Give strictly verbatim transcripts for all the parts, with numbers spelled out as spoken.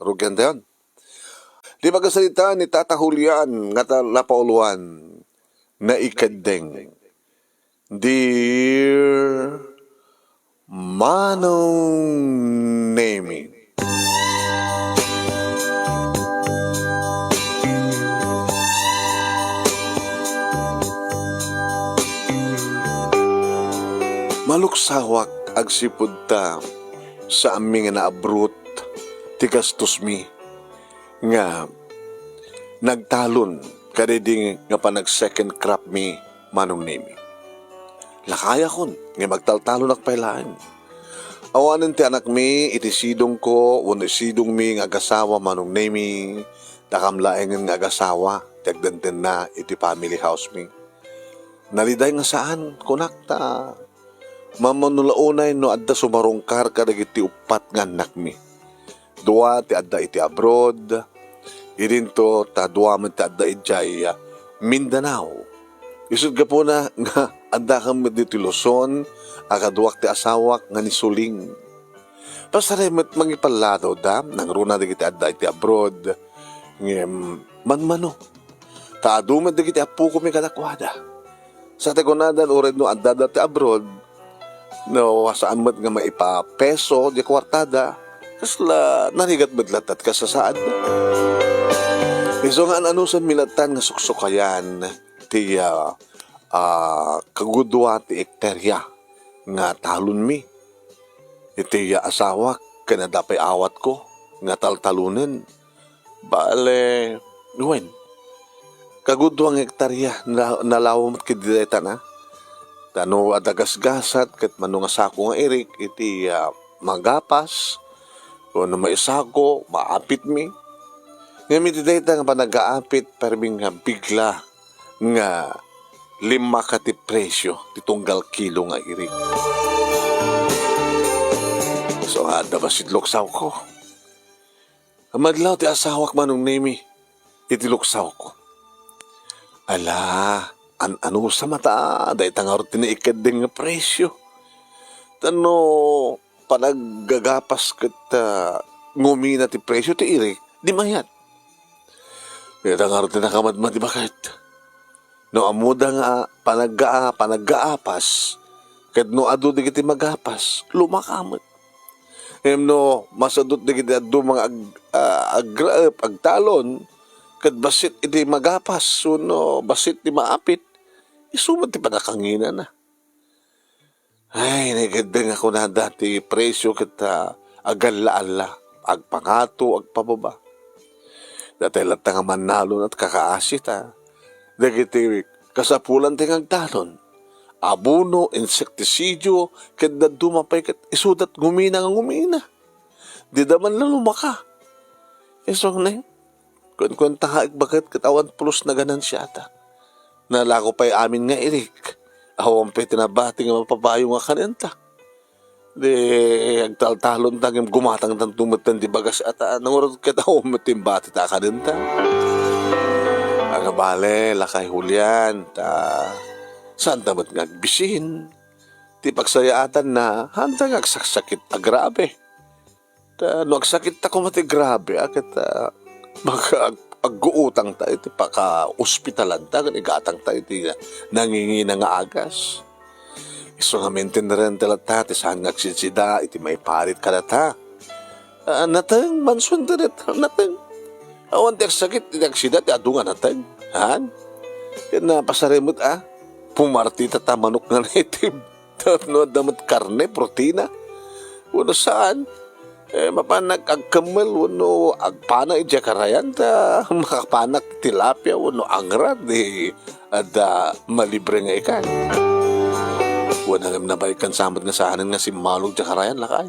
Rugian dayon. Di magasalitaan ni Tata Julian nga ta-, napauluan, naikeddeng. Dear Manong Nemi. Maluksawak agsipud ta saanmi nga naabrot ti gastosmi nga nagtalon kadaydi nga panag-second crop mi, Manong Nemi. Lakayakon nga magtaltalonak pay laeng. Awanen ti anakmi iti sidongko wenno sidongmi nga agasawa, Manong Nemi, dakam laengen nga agasawa ti agdendenna iti family house mi. Naliday nga saan, kunak, ta mamano la unay no adda sumarungkar kadagiti uppat nga annakmi. Dua ti adda iti abroad, idinto ta dua met ti adda idiay, ah, Mindanao. Isut' gapuna nga addakam met ditoy Luzon a kaduak ti asawak nga ni Suling. Pasarem met mangipaladawda, nangruna dagiti adda iti abroad. Ngem manmano. Ta adu met dagiti appokomi kadakuada. Sa ti kunadan, uray no addada ti abroad, no saan met nga maipapeso di kuartada, kasla narigat met latta ti kasasaadda. Isu nga an-anusanmi latta nga suksukayan ti, ah, ah, kagudua ti ektarya nga talonmi. Iti asawak ken adda pay awatko nga taltalonen. Bale, wen, kagudua nga ektarya na-, nalawa met ketdi dayta na. Ta no adda gasgasat ket mano nga sako nga irik iti, ah, magapas, wenno maisako, maapitmi. Ngem iti dayta nga panagaapit, permi nga bigla nga limmaka ti presio ti tunggal kilo nga irik. So, adda bassit luksawko. Madlaw ti asawak, Manong Nemi, iti luksawko. Ala, an-anusa mata, dayta ngarud ti naikeddeng nga presio. Ta no panaggagapas ket, ah, ngumina ti presio ti irik, di mayat. Dayta ngarud ti nakamadmadi baket. No ammoda nga panaggaa-, panaggaapas, ket no adu dagiti magapas, lumaka met. Ngem no masadut dagiti dadduma nga ag-, ah, agraep, agtalon, ket bassit iti magapas, wenno bassit ti maapit, isu met ti panakanginana. Ay, naikeddeng a kunada ti presio ket, ah, agalla-alla, agpangato, agpababa. Datay latta nga mannalon a kakaasi ta dagiti kasapulan ti nga agtalon. Abono, insektisidio, ket dadduma pay ket isuda ti ngumina nga ngumina. Dida man la lumaka. Isu nga, kunkuentaek baket ket awan pulos nga ganansiata. Nalako pay amin nga irik. Awan pay ti nabati nga mapabayo nga kanenta. Di agtaltalonta ngem gumatangtanto metten ti bagas ata, nangruna ket awan met ti imbatita kanenta. Agabale, Lakay Julian, ta saanta met nga agbisin. Ti pagsayaatanna, haanta nga agsaksakit a grabe. Ta no agsakitta koma ti grabe, a ket, ah, mag-, ag-, agguutangta iti pakaospitalanta ken igatangta iti nangingina nga agas. Isu nga maintindiaranta latta ti saan nga agsidsida iti maiparit kadata. Ah, nateng, mansuendet, nateng. Awan ti agsakit iti agsida ti adu nga nateng. Han? Ken napasarem met, ah, pumartita ta manok nga native. Tapno adda met karne, protina. Wenno saan, eh, mapanak agkemmel wenno agpanak idiay karayan ta makapanak tilapia wenno angra ti adda malibre nga ikan. Wen, ngem nabayag kan sa met nga saanen nga simmalog idiay karayan, Lakay.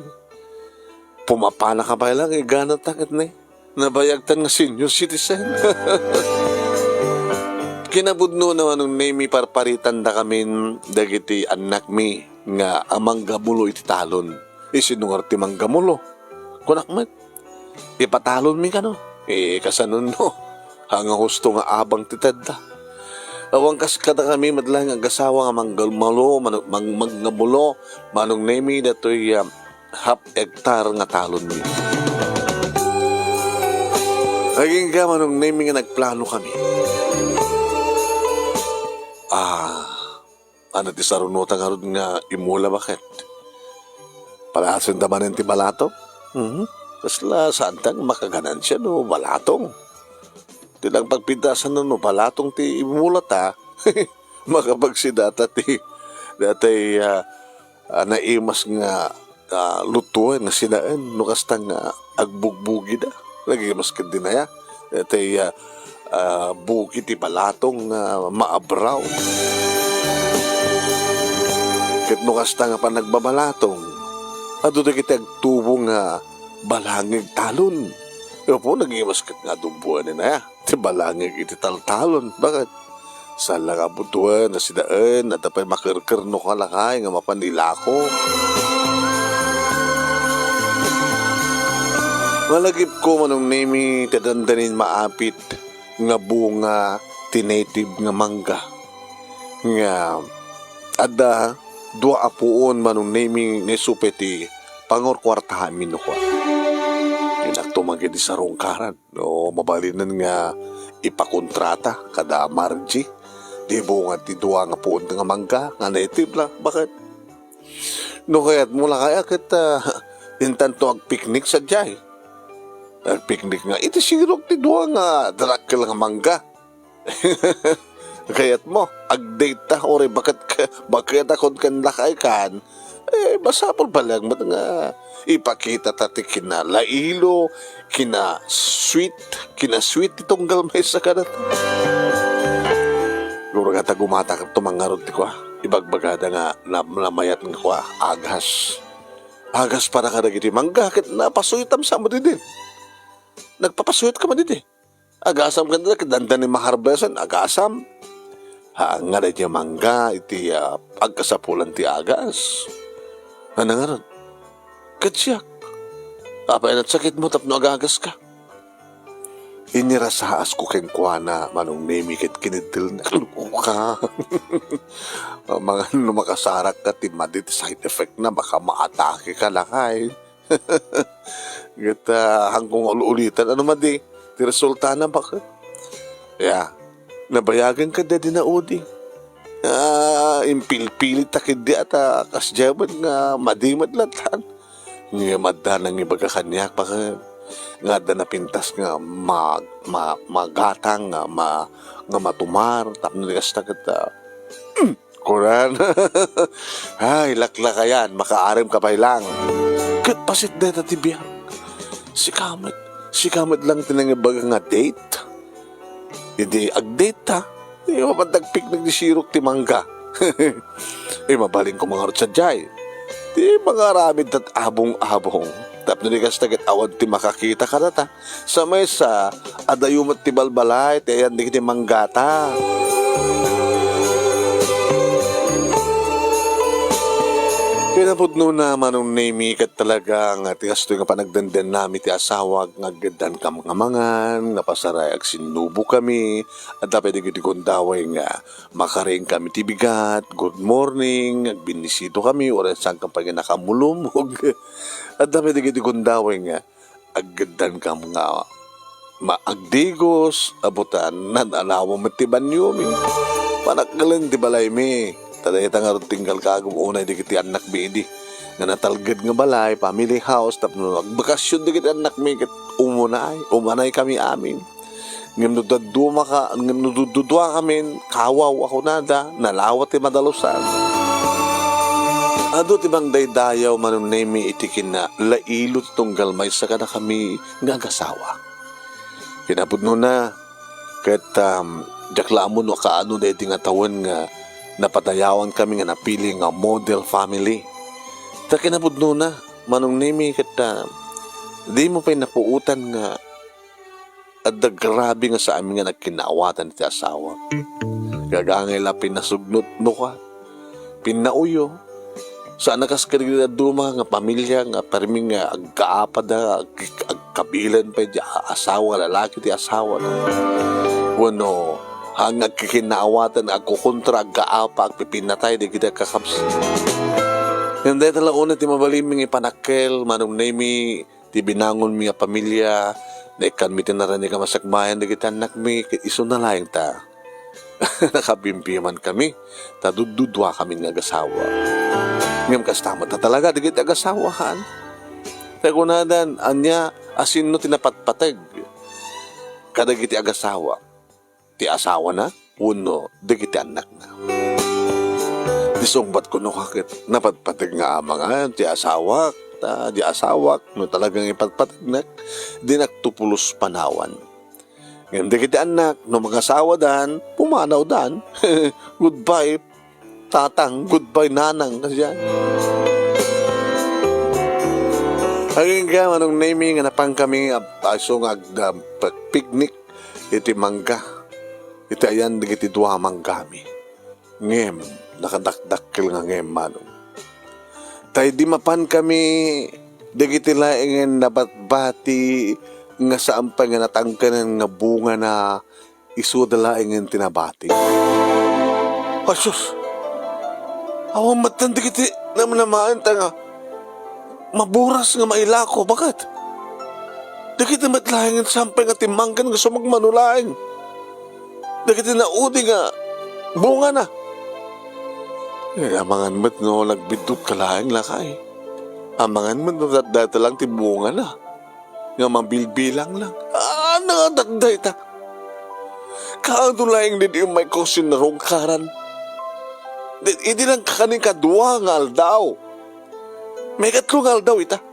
Pumapanaka pay la nga iganata ket ne. Nabayagtan nga senior citizen. Kinapudno, Manong Nemi, parparitandakamin dagiti annakmi nga a manggamulo iti talon. Isino ngarud ti manggamulo? Kunak met, ipatalonmi kano? Eh, kasano no? Haan nga husto nga abang ti tedda. Awan kas kadakami met laeng nga agasawa nga manggamulo, man-, mang-, manggamulo, Manong Nemi, datoy, ah, half hektar nga talonmi. Agingga, Manong Nemi, nga nagplano kami. Ah, ano ti sarunota ngarud nga imula, baket? Palasen ta manen ti balatong? Mhm. Kasla saan ta nga makaganansia no balatong? Ti lang pagpintasan no balatong ti imulata, makapagsidata ti datay, ah, ah, naimas nga, ah, lutoen nga sinaen no kasta nga agbugbugida. Nagimas ket dinaya. Datay, ah, ah, buki ti balatong nga maabraw. Ket no kasta nga panagbabalatong, adu dagiti agtubo nga balangig talon. Apo, nagimas ket nga aduboen ni naya ti balangig iti taltalon. Baket? Saan la nga butoen a sidaen, adda pay makerker no kalakay nga mapan ilako. Malagipko, Manong Nemi, ti dandanin maapit nga bunga ti native nga mangga. Nga adda dua a puon, Manong Nemi, nga isu pay ti pangurkuartaanmi no kua. Inakto man ket di sarungkaran. No, mabalinen nga ipakontrata kada Margie. Di bunga ti dua nga puon nga mangga nga native la. Baket? No kayatmo la kaya ket, ah, intanto agpiknik sadiay. Agpiknik nga iti sirok ti dua nga darakkel nga mangga. Kayatmo, ag-date ta, uray baket ka, baket akon ken lakay kan. Eh, masapul pala met nga ipakita ta ti kinalailo, kina-sweet, kina-sweet ti tunggal maysa kadata. Gurgata gumata ket tumangarod ti kua. Ibagbagada nga na-, namayat nga kua, agas. Agas para kadagiti mangga, ket napasuyotam sa madidin. Nagpapasuyot ka madidi. Agasam ken ket dandanin maharbesan, agasam. Ha, nga daydi mangga iti, ah, pagkasapulan ti agas. Ano ngarud? Ket siak, apay nagsakit mo tapno agagas ka? Inirasaas ko kenkuana, Manong Nemi, ket kiniddelna. Kaluka. Mangan no makasarak ka, ti madi ti side effect na, baka maatake ka lakay. Ket, ah, haanko nga ul-ulitan. Ano madi ti resultana, baket? Ya, nabayagen ka daydi naudi. Ah, impilpilit ta ketdi a ta kasdiay met nga madi met lattan. Ngem adda nangibaga kaniak, baket, nga adda napintas nga ma-, ma-, magatang, nga ma-, nga matumar, tapno di kasta ket, ah, Kunan. Ay, laklakayan, makaarem ka pay lang. Ket paset dayta ti biag. Sika met, sika met lang ti nangibaga nga date. Idi ag-date ta, di mapan agpiknik ti sirok ti mangga. Ay, mabalinko mangarud sadiay. Di mangaramid ta abong-abong. Tapno di kasta ket awan ti makakita kadata. Sa maysa, adayo met ti balbalay ti ayan dagiti manggata. Kinapudnona, Manong Nemi, ket talaga nga ti kastoy nga panagdendennami ti asawak nga aggaddan kam nga mangan, nga pasaray agsinnubo kami, adda pay dagiti gundaway nga makariing kami ti bigat, good morning, agbinnisito kami, uray saan kam pay nga nakamulumog. Adda pay dagiti gundaway nga aggaddan kam nga ma-, agdigos, abutan, nadalawa met ti baniomi. Panakkelen ti balaymi. Ta dayta ngarud ti ingalkagum unay dagiti annakmi idi nga natalged nga balay, family house, tapno agbakasyon dagiti annakmi ket umunay, umanay kami amin. Ngem no dadduma ka, ngem no dududua kamin, kawaw a kunada, nalawa ti madalusan. Adu ti mangdaydayaw, Manong Nemi, iti kinalailo ti tunggal maysa kadakami nga agasawa. Kinapudnona, ket, um, diak la ammo no kaano daydi nga tawen nga napadayawan kami nga napili nga model family. Ta kinapudnona, Manong Nemi, ket, um, dimo pay napuotan nga adda grabe nga saami nga nagkinnaawatan iti asawa. Gagangay la pinasugnot no ka, pinnauyo. Saan a kas kadagiti dadduma nga pamilia nga permi nga aggaapada, ag-, agkabilan pay di a-, asawa, lalaki ti asawa. Wenno, haan nga agkikinnaawatan, agkukontra, aggaapa, agpipinnatay dagiti agkakabsat. Ngem dayta la unay ti mabalinmi nga ipanakkel, Manong Nemi, ti binangonmi nga pamilia, Naikkanmi ti naranig a masakbayan dagiti annakmi ket isuna laeng ta nakabimbimankami ta dudduduakamin nga agasawa. Ngem kasta met a talaga dagiti agasawa, haan? Ta kunadan, ania a sinno ti napatpateg kadagiti agasawa? Ti asawana wenno dagiti annakna? Ti sungbat kuno ket napatpateg nga amangan ti asawak, ta di asawak, no talagang ipatpategnak, dinak to pulos panawan. Ngem dagiti annak, no mangasawadan, pumanawdan. Goodbye, tatang, goodbye, nanang, kasian. Agingga, Manong Nemi, nga napankami, ap-, isu nga agda pagpiknik iti mangga, iti ayan dagiti dua a manggami. Ngem, nakadakdakkel nga ngem, Manong. Ta idi mapankami dagiti laengen nabatbati nga saan pay nga natangkenen nga bungana, isuda laengen ti nabati. Asus! Awan metten dagiti namnamaenta nga maburas nga mailako, baket? Dagiti met laengen saan pay nga timmanggan nga sumagmamano laeng dagiti naudi nga bungana. Eh, amangan met no nagbiddutka laeng, lakay. Amangan met no dat-, dayta lang ti bungana nga mabilbilang lang. Ah, nakatakday ta. Kaano laeng di, di may kosin narungkaran? Di, idi lang kakaning kadua nga aldaw. May katlo nga aldaw ita.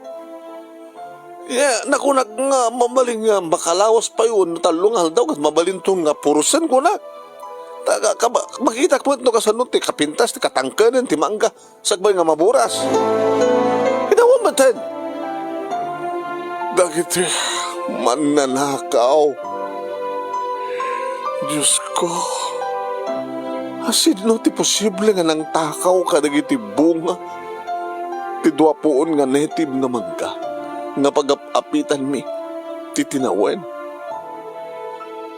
Ya, nakunak nga mabalin nga makalawas pay no tallo nga aldaw ket mabalinton nga purosen, kunak. Ta, ka, ka, makitak met no kasano ti kapintas, ti katangkenen, ti mangga. Sakbay nga maburas. Inawan metten dagiti mannanakaw. Diosko, a sino ti posible nga nangtakaw kadagiti bunga ti dua puon nga native nga mangga nga pagap-apitanmi ti tinawen?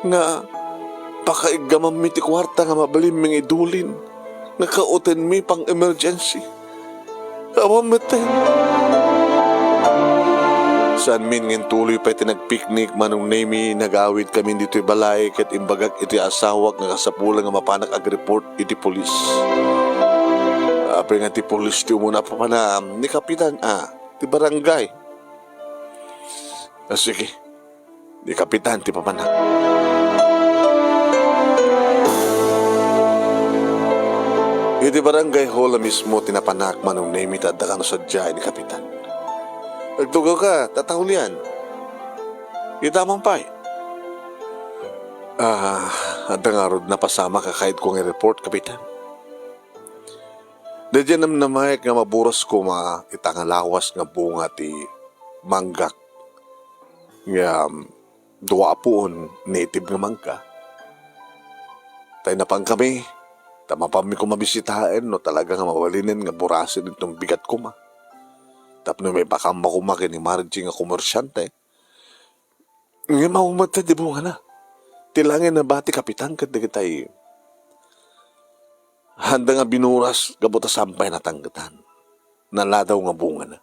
Nga pakaiggamanmi ti kuarta nga mabalinmi nga idulin nga kautenmi pang-emergency. Awan metten. Saanmin nga intuloy pay ti nagpiknik, Manong Nemi, nagawidkamin ditoy balay ket imbagak iti asawak nga kasapulan nga mapanak agreport iti pulis. Apay nga ti pulis ti umuna papanam ni Kapitan, ah, ti barangay. Ah, sige. Ni Kapitan ti papanak. Iti barangay hall a mismo ti napanak, Manong Nemi, ta adda kano sadiay ni Kapitan. Agtugaw ka, Tata Julian. Ita man pay. Ah, adda ngarud napasamak a kayatko nga i-report, Kapitan. Daydiay namnamaek nga maburas koma ita nga lawas nga bunga ti manggak nga dua a puon native nga mangga. Tay napankami, ta mapanmi koma bisitaen no talaga nga mabalinen nga burasen inton bigat koma. Tapno maipakamma koma ken ni Margie nga komersiante. Ngem awan met ti bungana. Ti laeng nabati, Kapitan, ket dagitay handa nga binuras gapu ta saan pay natangketan. Naladaw nga bungana.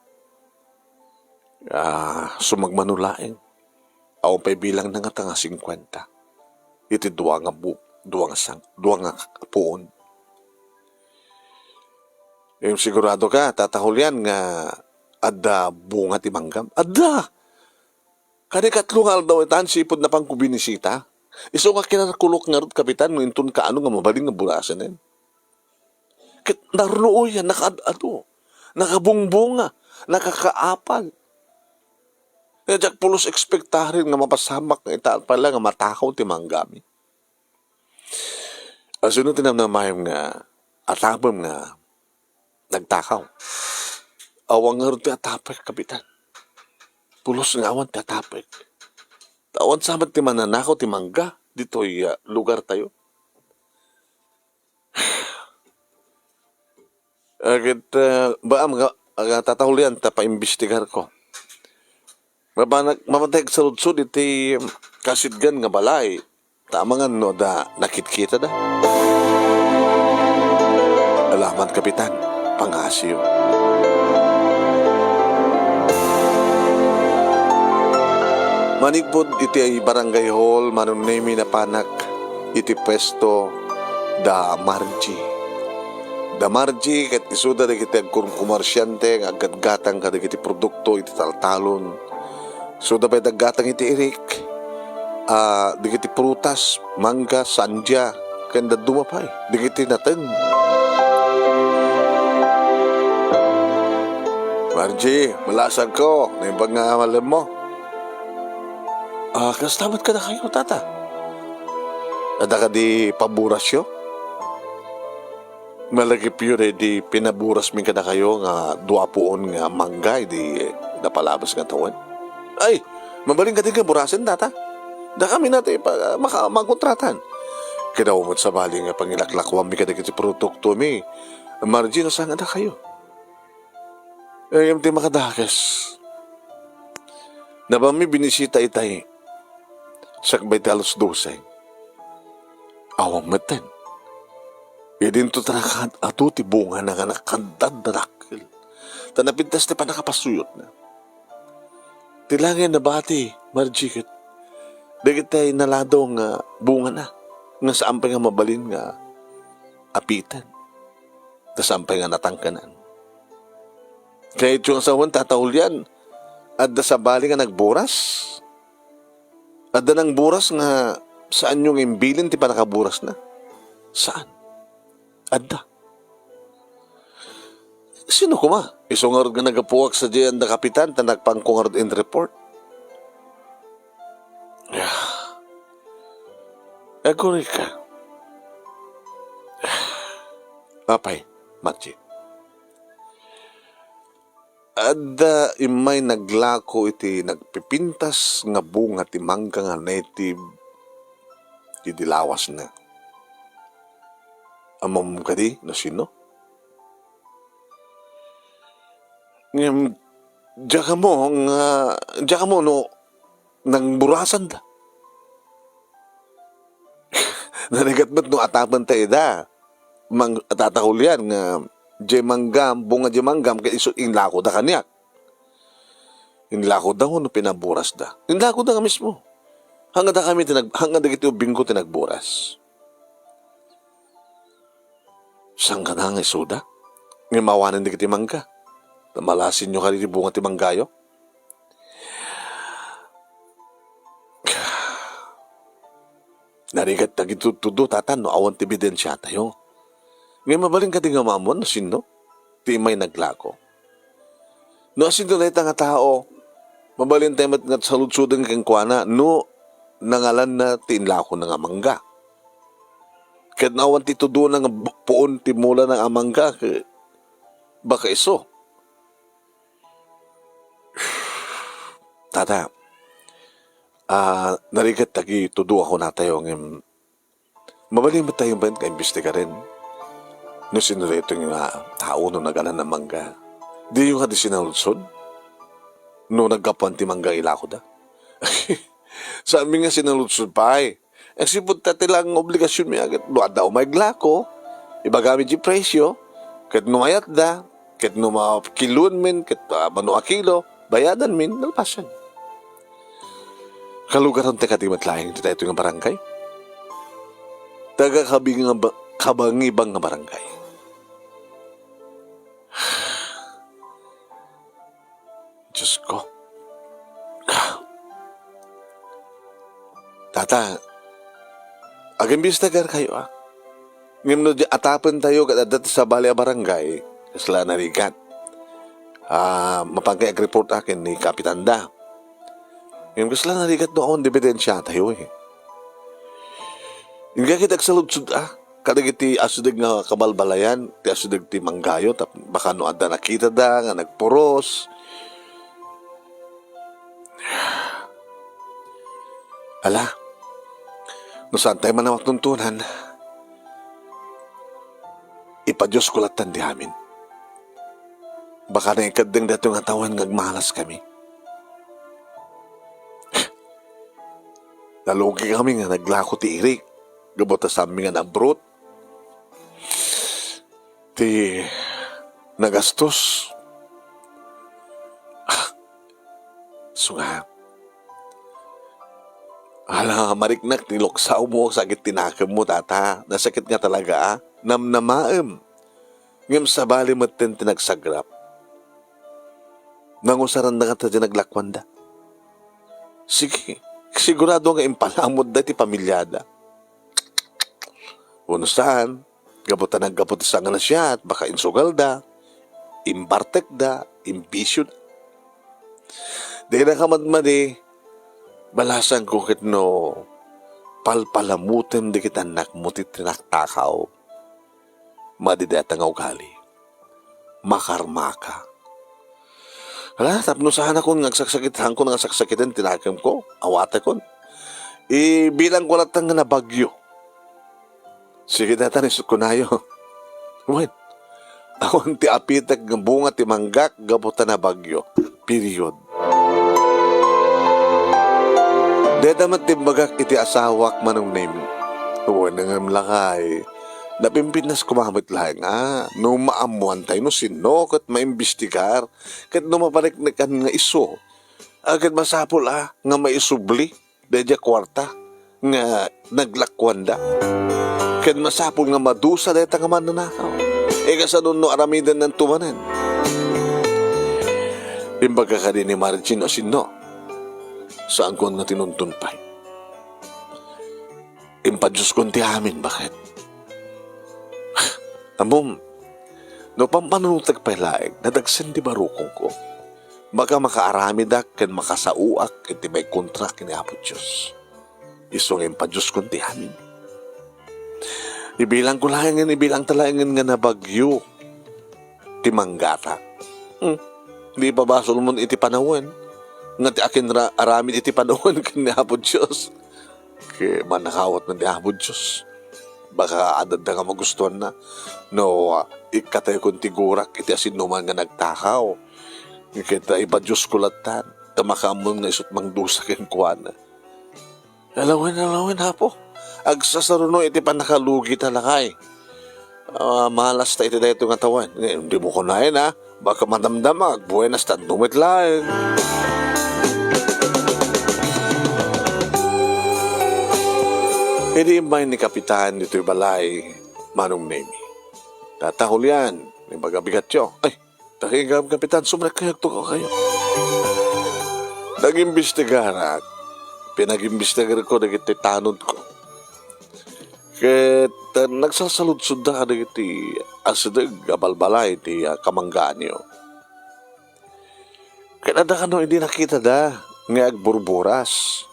Ah, sumagmamano laeng. Awan pay bilangna ngata nga singkuenta. Iti dua nga bu-, dua nga sang-, dua nga puon. Em, sigurado ka, Tata Julian, nga adda bunga ti manggam? Adda! Kani katlo nga aldaw itan, sipud napanko binisita. Isu nga kinarkulok ngarud, Kapitan, no inton kaano nga mabalin nga burasen. Ket narnuoyan, nakaad-ado, nakabungbunga, nakakaapal. Nga diak pulos ekspektaren nga mapasamak nga ita pay la nga matakaw ti manggami. Asino ti namnamaem nga atapem nga nagtakaw? Awan ngarud ti atapek, Kapitan. Pulos nga awan ti atapek. Ta awan sa met ti mannanakaw ti mangga ditoy, ah, lugartayo. Ket, ah, baam nga, ah, Tata Julian, ta paimbestigarko. Mapanak-, mapatay agsaludsod iti kasidgan nga balay. Ta amangan no adda nakitkitada. Alaman, Kapitan, pangasiyo. Manipud iti barangay hall, Manong Nemy, napanak iti puesto da Margie. Da Margie ket isuda dagiti agkomersiante nga aggatgatang kadagiti produkto iti taltalon. Isuda pay daggatang iti irik, a, dagiti prutas, mangga, sandia, ken dadduma pay dagiti nateng. Margie, malasagko, naimbag nga malemmo. Ah, kasta met kadakayo, tata? Adda kadi paburasyo? Malagipyo daydi pinaburasmi kadakayo nga dua puon nga mangga idi napalabas nga tawen? Ay, mabalin kadi nga burasen, tata? Dakami nati pa, maka-, makontratan. Kadaw met sabali nga pangilaklakuanmi kadagiti produktomi. Margie, no saan nga dakayo? Ngem ti makadakes, nabanmi binisita itay sakbay ti alas dose. Awan metten. Idinto ta nakaad-adu ti bungana nga nakaddad dakkel. Ta napintas ti pannakapasuyotna. Ti langit nabati, Margie, ket dagiti naladaw nga bungana nga saan pay nga mabalin nga apiten. Ta saan pay nga natangkenan. Kayatyo nga sawen, Tata Julian, adda sabali nga nagburas? Adda nangburas nga saanyo nga imbilin ti pannakaburasna? Saan? Adda. Sino koma? Isu ngarud nga naggapuak sadiay adda kapitan ta nagpangko ngarud in report. Agurika. Apay, Margie. Adda immay naglako iti nagpipintas nga bunga ti mangga nga native idi lawasna. Ammom kadi no sino? Ngem, diak ammo nga, diak ammo no nangburasanda. Narigat met no atapenta ida, mang-, Tata Julian, nga diay manggam, bunga diay manggam, ket isu inlakoda kaniak. Inlakoda wenno pinaburasda? Inlakoda nga mismo. Hangada kami ti nag-, hangada dagiti ubbingko ti nagburas. Sangkana nga isuda? Ngem awanen dagiti mangga. Ta malasinyo kadi ti bunga ti manggayo? Narigat dagiti tudtudo, tata, no awan ti ebidensiatayo. Ngem mabalin kadi nga maammuan no sinno ti immay naglako? No asino dayta nga tao, mabalin tayo met nga saludsoden kenkuana no nangalanna ti inlakona nga mangga. Ket no awan ti tudona nga bu-, puon ti mulana a mangga, ke-, baka isu. Tata, ah, narigat dagiti tudo a kunatayo, ngem mabalin met tayo met nga imbestigaren no sino daytoy nga tao no nagalan a mangga. Diyo kadi sinaludsod no naggapuan ti mangga ilakoda? Saanmi nga sinaludsod pay. Agsipud ta ti lang obligasionmi a ket no adda umay aglako, ibagami ti presio, ket no mayatda, ket no makiloenmin, ket, ah, mano a kilo, bayadanmin, nalpasen. Kalugaran ti kadi met laeng ti daytoy nga barangay? Taga Kabing nga ba-, Kabangibang nga barangay. Diyos ko. Tata, agimbestigar kayo, ah. Ngem no di atapentayo ket adda ti sabali a barangay, kasla narigat. Ah, mapan kay agreport akin ni Kapitanda. Ngem kasla narigat no awan ebidensiatayo, eh. Inka ket agsaludsod, ah. Kadagiti asideg nga kabalbalayan, ti asideg ti manggayo, tap-, baka no adda nakitada nga nagpuros. Ala, no saan tayo man a matuntunan, ipadios ko lattan di amin. Baka naikaddeng daytoy nga tawen nga agmalas kami. Nalugi kami nga naglako ti irik, gapu ta saanmi nga nabrut ti nagastos. Ah, sunga. Hala, mariknak ti luksawmo, sakit ti nakemmo, tata. Nasakit nga talaga, a. Namnamaem. Ngem sabali metten ti nagsagrap. Nangusaranda kadi naglakuanda. Sige, sigurado nga impalamutda ti pamiliada. Wenno saan, gapu ta naggapu ti sangan a siat, baka insugalda, imbartekda, imbisyoda. Dina kamadmadi, balasanko ket no palpalamutem dagiti annakmo ti tinaktakaw. Madi dayta nga ugali. Makarmaka. Hala, tapno saanakon nga agsaksakit, saanko nga agsaksakiten ti nakemko, awatekon. Ibilangko latta nga nabagyo. Sige, dayta ni kunayo. Wen, awan ti apitek nga bunga ti manggak gapu ta nabagyo. Period. Dayta met ti imbagak iti asawak, Manong Nemi. Wen, ngem lakay, napimpintas koma met laeng a no maammoantay no sinno ket maimbestigar, ket no mapaneknekan nga isu, a, ket masapul a nga maisubli daydiay kuarta nga naglakuanda. Ket masapul nga madusa dayta nga mannanakaw. Ikasano no aramidennan to manen? Imbagak kadi ni Marichin a sinno. Saankon nga tinuntun pay. Impadioskon ti amin, baket. Ammom, no pampanunotek pay laeng, nadagsen ti barukongko. Baka makaaramidak ken makasaoak iti maikontra ken ni Apo Dios. Isu nga impadioskon ti amin. Ibilangko laengen, ibilangta laengen nga nabagyo ti manggata. Hmm. Di pabasolmon iti panawen nga ti akinra-, aramid iti panawen ken ni Apo Dios. Ket mannakawat man ti Apo Dios. Baka adda nga magustuanna no, ah, ikkataykon ti gurak iti asinnuman nga nagtakaw. Ket, ah, ibadiosko lattan, ta makaammo nga isut' mangdusa kenkuana. Alawen, alawen, Apo. Agsasaruno iti pannakalugita, lakay. Ah, malas ta iti daytoy nga tawen. Ngem, dimo kunaen, a. Baka madamdama, agbuenas ta adda met laeng. Idi immay ni Kapitan ditoy balay, Manong Nemi. Tata Julian, imbagabigatyo. Ay, Takigam, Kapitan, sumrekayagto kayo. Nag-imbestigarak. Pinag-imbestigarko dagiti tanodko. Ket, ah, nagsalsaludsodda kadagiti asideg a balbalay ti, ah, kamanggaanyo. Ket adda kano idi nakitada nga agburburas,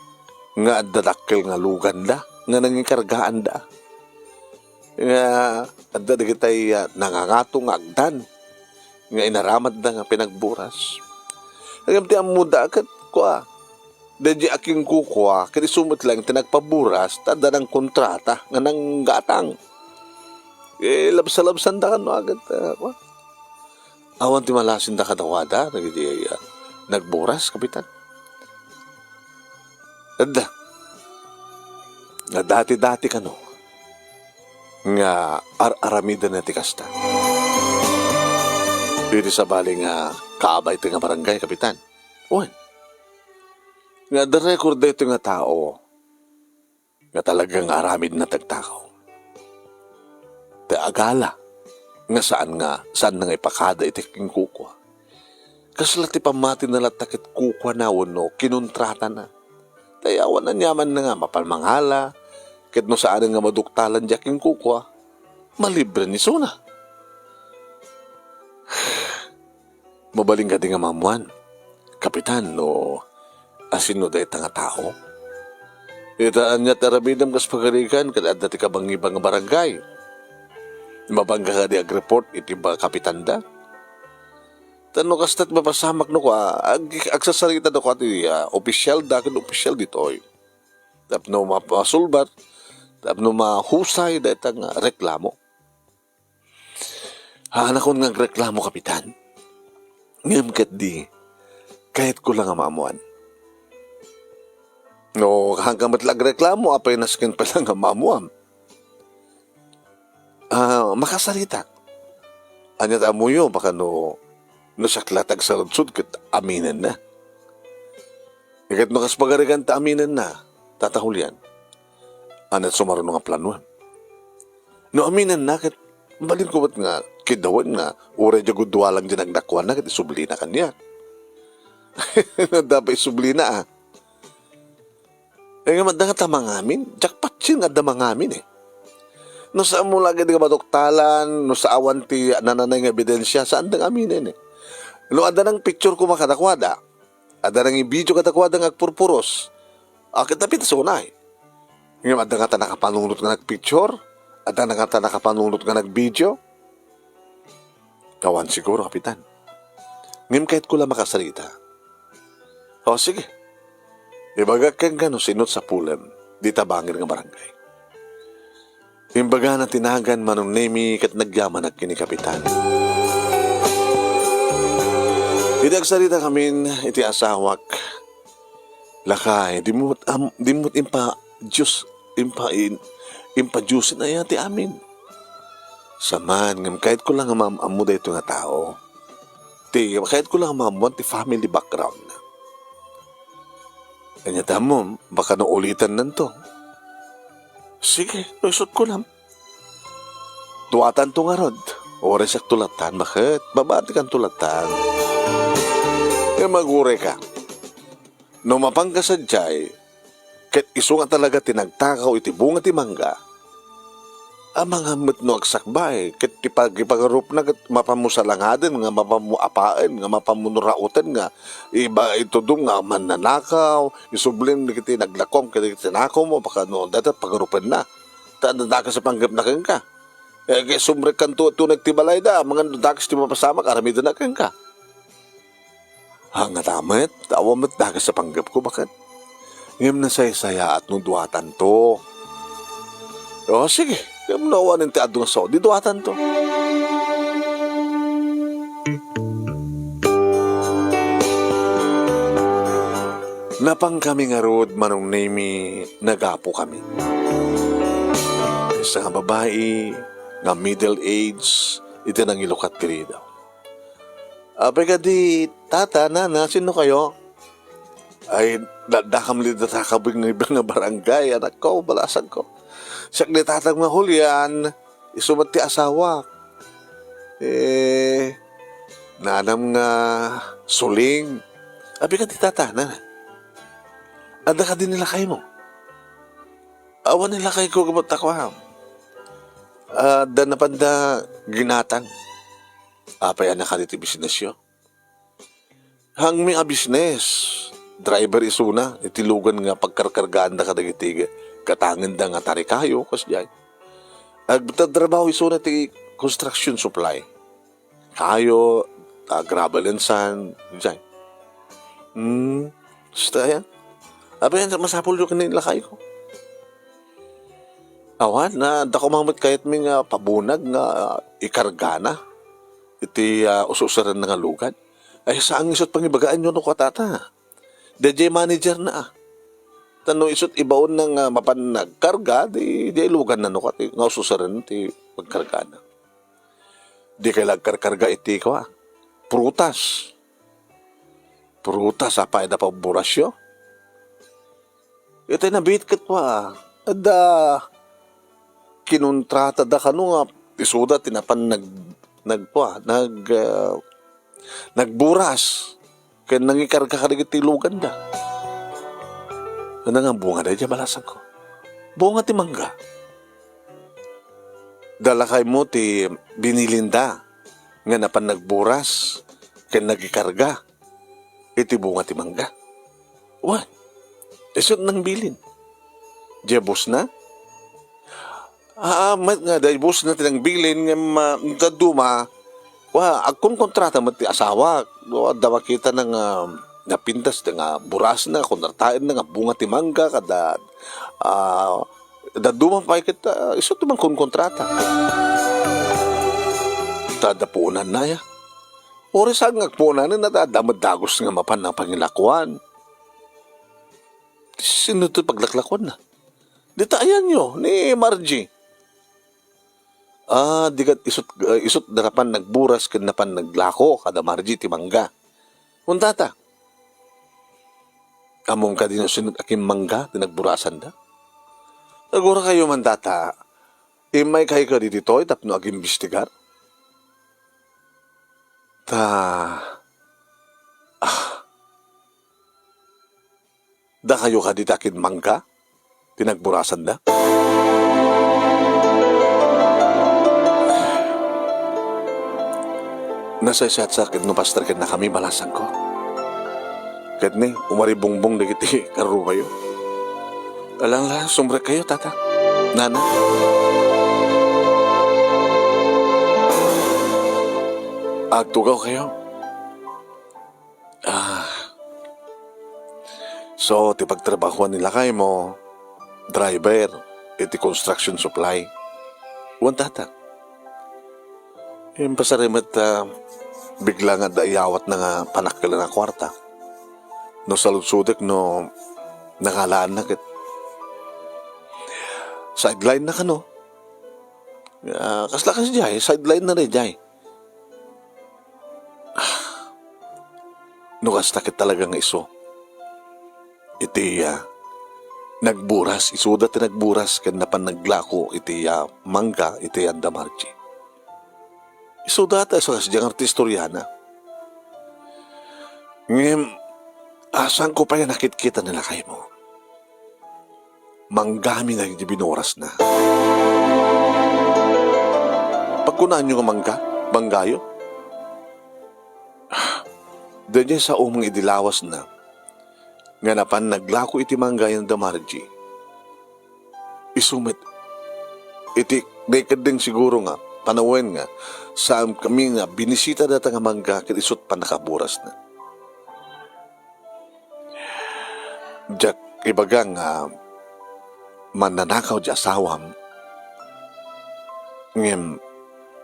nga adda dakkel nga luganda, nga nangikargaanda. Nga adda dagitay, ah, nangangato nga agdan nga inaramatda nga pinagburas. Ngem ti ammoda ket kua, daydi a kinkukua, ket isu met laeng ti nagpaburas, ta adda nangkontrata nga nanggatang. Eh, labsalabsanda kano a ket, ah, kua. Awan ti malasinda kadakuada, dagiti, ah, nagburas, Kapitan. Adda. Nga dati-dati kano nga ar-aramidenna ti kasta. Iti sabali nga kaabay ti nga barangay, Kapitan. Wen. Nga adda record daytoy nga tao nga talaga nga aramidna ti agtakaw. Ti agala nga saan nga, saanna nga ipakada iti kinkukua. Kasla ti pammatina latta ket kukuana wenno kinontratana. Tay awan aniamanna nga mapan mangala, ket no saanen nga maduktalan diay kinkukua, malibre ni isuna. Mabalin kadi nga maammuan, Kapitan, no asino dayta nga tao? Ita ania ti aramidem kas pagarigan ket adda ti kabangiban nga barangay? Mabangka kadi agreport iti ba-, kapitanda? Ta no kasta ti mapasamak no kua, ag-, agsasarita da kua ti, ah, opisyal da ken opisyal ditoy. Tapno mapasulbat, tapno mahusay dayta nga reklamo. Haanakon nga agreklamo, Kapitan. Ngem ketdi, kayatko la nga maammuan. No, haanka met la agreklamo, apay nasken pay la nga maammuam? Ah, makasarita. Ania ti ammoyo, baka no, no siak la ti agsaludsod ket aminenna. Ket no kas pagarigan ta aminenna, Tata Julian, ania ti sumaruno nga planuem? No aminenna ket, mabalinko met nga kidawen nga uray diay gudua lang diay nagdakuanna ket isublina kaniak. Adda pay isublina, a. Eh, ngem adda ngata mangamin? Diak patien nga adda mangamin, eh. No saanmo la ketdi nga maduktalan, no saan ti nananay nga ebidensia, saanda nga aminen, eh. No adda nang picture koma kadakuada, adda nang video kadakuada nga agpurpuros, a, ket napitas unay. Ngem adda ngata nakapanunot nga nagpicture? Adda ngata nakapanunot nga nagvideo? Awan siguro, Kapitan. Ngem kayatko la makasarita. O, sige. Ibagak kenka no sino ti sapulem dita bangir nga barangay. Imbagana ti nagan Manong Nemi ket nagyamanak ken ni Kapitan. Idi agsaritakamin iti asawak, lakay, dimmo met am-, dimmo met impa-, Dios, impa-, in-, impadiosen aya ti amin. Saman, ngem kayatko la nga maam-ammo daytoy nga tao. Ti, kayatko la nga maammoan ti family background na. Ania ti ammom, baka no ulitennanto. Sige, no isut kunam. Duatanto ngarud. Uray siak tulatan, baket? Babatikanto latan. Ngem agurayka. No mapanka sadiay, ket isu nga talaga ti nagtakaw iti bunga ti mangga, amangan met no agsakbay, ket ti pag-, ipagarupna ket mapanmo salangaden nga mapanmo apaen nga mapanmo rauten nga iba itudom nga mannanakaw, isublim dagiti naglakom ket dagiti nakaw mo, baka no dayta pagarupenna. Ta dakes a panggepna kenka. Eh, ket sumrekkanto tunay ti balayda, amangan no dakes ti mapasamak, aramidenna kenka. Ngata met, awan met dakes a panggepko, baket? Ngem nasaysayaat no duatanto. O, sige, ngem no awanen ti adu nga sao, di duatanto. Napankami ngarud, Manong Nemi, nagapokami. Maysa nga babai nga middle age iti nangilukat ti ridaw. Apay kadi, tata, nana, sino kayo? Ay, da-, dakam li data kabing nga barangay, anakko, balasangko. Siak ni tatang nga Julian, isu met ti asawak. Eh, nanam nga Suling. Apay kadi, tata, nana. Adda kadi ni lakaymo? Awan ni lakayko, gapu ta kuan. Adda napanda ginatang. Apay a nakadi ti bisnesyo? Hangmi a bisnes. Driver isuna, iti lugan nga pagkarkargaanda kadagiti katangenda nga tarikayo, kasdiay. Agtatrabaho isuna ti construction supply. Kayo, ah, gravel and sand, diay. Hmm, basta yan. Apay, masapulyo ken ni lakayko. Awan, na, dako man met kayatmi nga pabunag nga, ah, ikargana iti, ah, ususerenna nga lugan. Ay, saan nga isut pangibagaanyo no kua tata? Daydiay managerna, a. Ta no isut ibaonna nga mapan nagkarga, di, di iluganna no kua ti, nga ususeren ti pagkargana. Dikay la agkarkarga iti kua, prutas. Prutas, apay da pabburasyo? Itay nabiit ket kua, adda kinontratada kano nga isuda ti napan nag-, nagkua, nag-, ah, nagburas ken nangikarga kadagiti luganda. Ania nga bunga daydiay, balasangko? Bunga ti mangga. Dalakaymo ti binilinda nga napan nagburas ken nagikarga iti bunga ti mangga. Wen, isut nangbilin. Diay busna? Aa, met nga diay busna ti nangbilin ngem, ah, dadduma, wa, agkonkontrata met ti asawak. Wa, adda makitana nga napintas nga burasna, kontrataenna nga bunga ti mangga, kada, ah, dadduma pay ket, ah, isu ti mangkonkontrata. Ta adda puonanna aya. Uray saan nga agpuonanna, ta adda met dagus nga mapan a pangilakoan. Sino ti paglaklakoanna? Dita ayanyo, ni Margie. Ah, di ket isut, ah, isut da napan nagburas ken napan naglako kada Margie ti mangga. Kuntata. Ammom kadi no sino a kimmangga ti nagburasanda? Agurakayo man data, immaykayo kadi ditoy tapno agimbestigar? Ta, ah, dakayo kadi ti akimmangga ti nagburasanda? Nasaysayatsak no pastor kennakami, balasangko. Ket ni, umaribungbong dagiti karruayo. Alang la, sumrekkayo, tata. Nana. Agtugawkayo. Ah. So, ti pagtrabahuan ni lakaymo, driver iti construction supply. Wen, tata. Impasari met ta bigla nga adda iyawatna nga panakkelan a kuarta. No saludsodek no nangalaanna ket sideline na kano. Ah, kasla kasdiay, sideline na daydiay. No kasta ket talaga nga isu. Iti, ah, nagburas, isuda ti nagburas ken napan naglako iti, ah, mangga iti Anda Margie. Isuda ta isu kasdiay nga arti istoriana. Ngem, ah, saanko pay a nakitkita ni lakaymo. Manggami dagiti binuras na. Pagkunaanyo nga mangga, manggayo? Daydiay sao nga idi lawas na nga napan naglako iti mangga ni Anda Margie. Isu met iti naikeddeng siguro nga panawen nga saankami nga binisita dayta nga mangga ket isut pannakaburas na. Diak ibaga nga mannanakaw ti asawam. Ngem,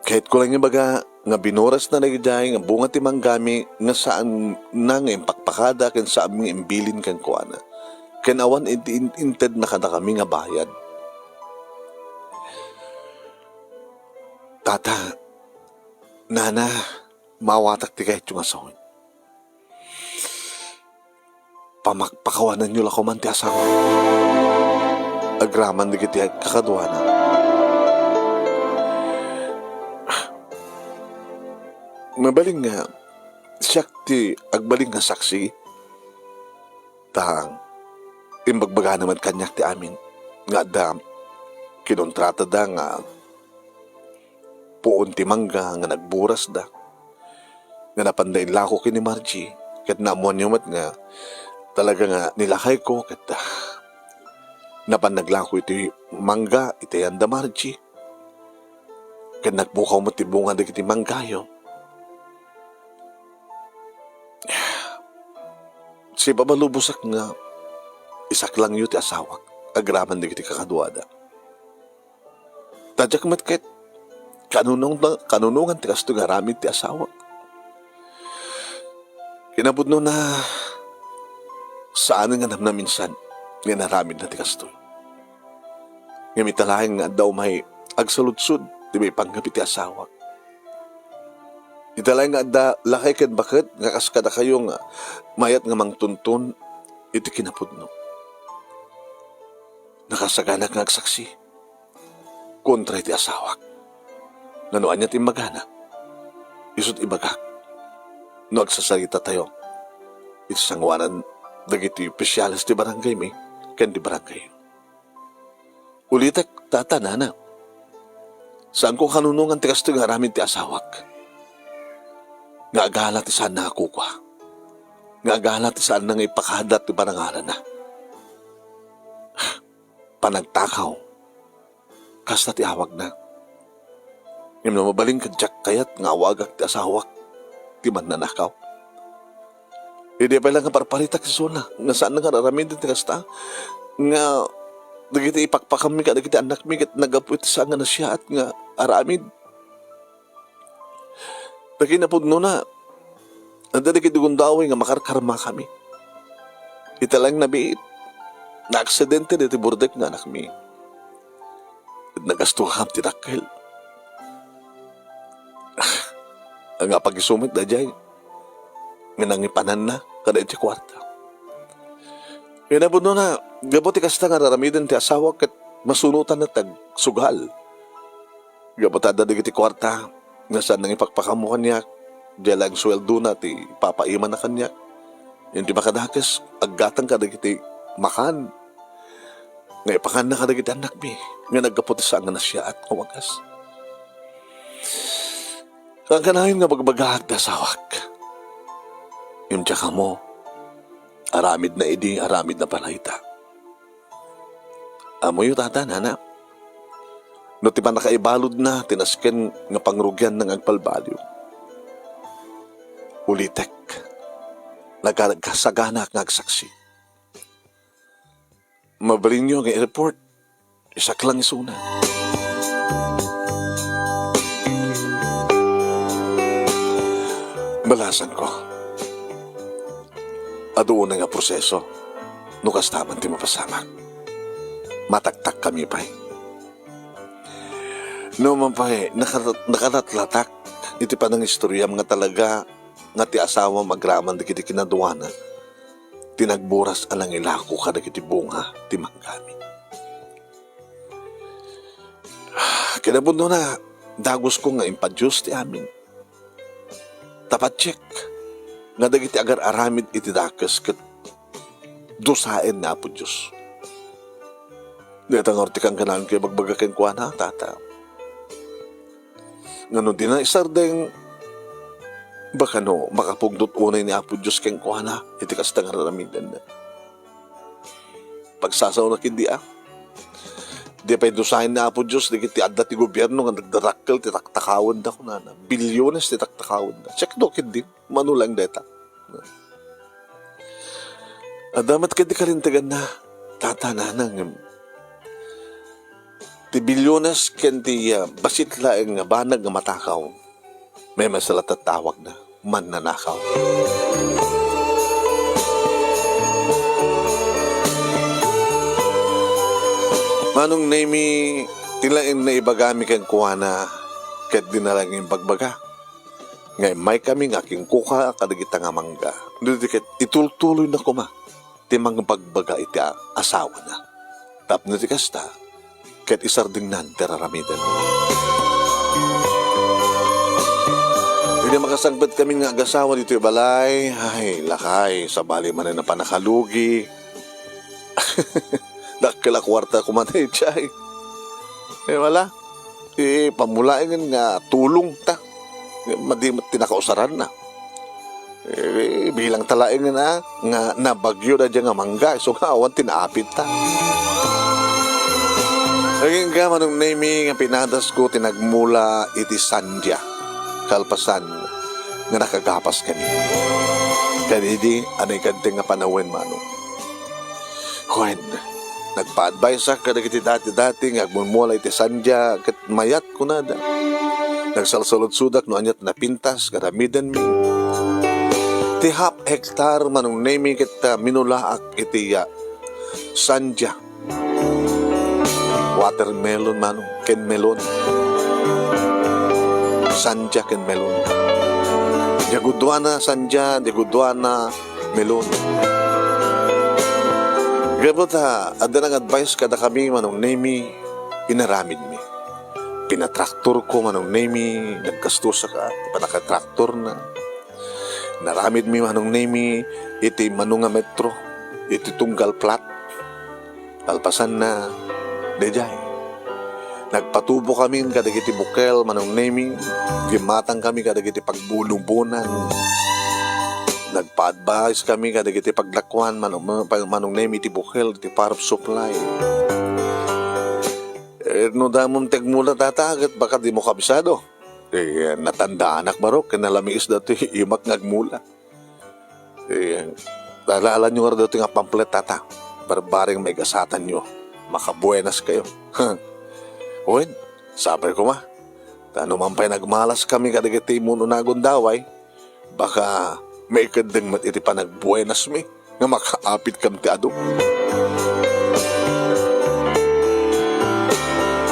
kayatko lang ibaga nga binurasna daydiay nga bunga ti manggami nga saanna nga impakpakada ken saanmi nga imbilin kenkuana. Ken awan iti in-, intedna kadakami nga bayad. Tata, nana, maawatak ti kayatyo nga sawen. Pamakpakawananyo la koman ti asawa. Agraman dagiti kakaduana. Mabalin nga, siak ti agbalin nga saksi. Ta, imbagbagana met kaniak ti amin nga adda kinontratada nga puon ti mangga nga nagburasda, nga napanda inlako ken ni Margie, ket naammoanyo met nga talaga nga ni lakayko, ket, ah, napan naglako iti mangga iti Anda Margie, ket nagpukaw met ti bunga dagiti manggayo. Sipabalubosak nga isaklangyo ti asawak agraman dagiti kakaduada. Ta diak met ket kanunong-, kanunongan ti kastoy nga aramid ti asawak. Kinapudnona, saan nga namnaminsan nga inaramidna ti kastoy. Ngem ita laeng nga adda umay agsaludsod ti maipanggep iti asawak. Ita laeng nga adda lakay ken baket nga kas kadakayo nga mayat nga mangtunton iti kinapudno. Nakasaganak nga agsaksi kontra iti asawak. Nga no ania ti imbagana, isut' ibagak no agsasaritatayo iti sangoanan dagiti opisyales ti barangaymi ken ti barangay. Ulitek, tata, nana. Saanko kanunongan ti kastoy nga aramid ti asawak. Nga agala ti saanna nga kukua. Nga agala ti saanna nga ipakaada ti panangalanna. Panagtakaw. Kasta ti awagna. Ngem no mabalin ket diak kayat nga awagak ti asawak ti mannanakaw. Idi pay la nga parparitak isuna nga saanna nga aramiden ti kasta, nga dagiti ipakpakammi kadagiti annakmi ket naggapu iti saan nga nasiaat nga aramid. Ta kinapudnona, adda dagiti gundaway nga makarkarmakami. Ita laeng nabiit, naaksidente dagiti burdek nga annakmi. Ket nagastuam ti dakkel. Nga pag-isu met daydiay nga nangipananna kada iti kuarta. Kinapudnona, gapu ti kasta nga ar-aramiden ti asawak ket masunotan ti agsugal. Gapu ta adda dagiti kuarta nga saan nangipakpakam kaniak, diay laeng suweldona ti ipapaimanna kaniak. Iti makadakes, aggatang kadagiti makan nga ipakanna kadagiti annakmi nga naggapu ti saan nga nasayaat nga wagas. Kankanayon nga bagbagaak ti asawak. Ngem diak ammo, aramidna idi, aramidna pay dayta. Ammoyo, tata, nana, no ti pannakaibaludna ti nasken nga pangrugianna nga agbalbaliw, ulitek, nagkasaganaak nga agsaksi. Mabalinyo nga i-report, isak lang isuna. Balasanko, adu unay nga proseso no kasta man ti mapasamak. Mataktakkami pay. No man pay, nakarat-, nakaratlatak iti panangisturiam nga talaga nga ti asawam agraman dagiti kinaduana ti nagburas a nangilako kadagiti bunga ti manggami. Kinapudnona, dagusko nga impadios ti amin. Ta patiek nga dagiti agar-aramid iti dakes ket dusaen ni Apo Dios. Dayta ngarud ti kankanayon nga ibagbaga kenkuana, tata. Nga no dina isardeng, baka no makapungtot unay ni Apo Dios kenkuana iti kasta nga ar-aramidenna. Pagsasaona ketdi a, di pay dusaen ni Apo Dios dagiti adda ti gobierno nga nagdarakkel ti taktakawenda, kunana. Bilyones ti taktakawenda. Check do ketdi, mano laeng dayta. Adda met ketdi kalinteganna, tata, nana, ngem ti bilyones ken ti, ah, bassit laeng nga banag nga matakaw, memes la ti tawagna, mannanakaw. Manong Nemy, ti laeng nga ibagami kenkuana, ket dina laeng imbagbaga nga immaykami nga akingkuka kadagita nga mangga. No di ket itultuloyna koma ti mangbagbaga iti a-, asawana. Tapno ti kasta, ket isardengnan ti ar-aramiden. Idi makasangpet kami nga agasawa ditoy balay, ay, lakay, sabali manen a pannakalugi. Dakkel a kuarta koma daydiay. Eh, wala. Ti pamulaengen nga tulongta. Madi met ti nakausaranna. Eh, bilang ta laengen a nga nabagyo daydiay nga mangga, isu nga awan ti naapitta. Agingga, Manong Nemy, nga pinadasko ti nagmula iti sandia, kalpasan nga nakagapas kami. Ken idi, ania kadta nga panawen, Manong? Wen, nagpa-adviseak kadagiti dati-dati nga agmumula iti sandia ket mayat, kunada. Nagsalsaludsodak no ania ti napintas nga ar-aramidenmi. Ti half hectare, Manong Nemy, ket, ah, minulaak iti, ah, sandia. Watermelon, Manong, ken melon. Sandia ken melon. Diay guduana sandia, diay guduana melon. Gapu ta adda nang-advise kadakami, Manong Nemy, inaramidmi. Pinatraktorko, Manong Nemy, naggastosak a ti pannakatraktorna. Inaramidmi, Manong Nemy, iti mano nga metro, iti tunggal flat. Kalpasanna, daydiay. Nagpatubokami kadagiti bukel, Manong Nemy. Gimmatangkami kadagiti pagbunubonan. Nagpa-advisekami kadagiti paglakuan, Manong, Manong Nemy, iti bukel, iti power supply. Eh, no damom ti agmula, tata, ket baka dimo kabisado. Eh, natandaanak, barok, ken nalamiis datoy imak nga agmula. Eh, ala-alanyo ngarud daytoy nga pamphlet, tata. Barbareng maigasatanyo. Makabuenas kayo. Wen, sapay koma. Ta no man pay nagmalaskami kadagiti immun-una a gundaway, baka maikeddeng met iti panagbuenasmi nga makaapitkami ti adu.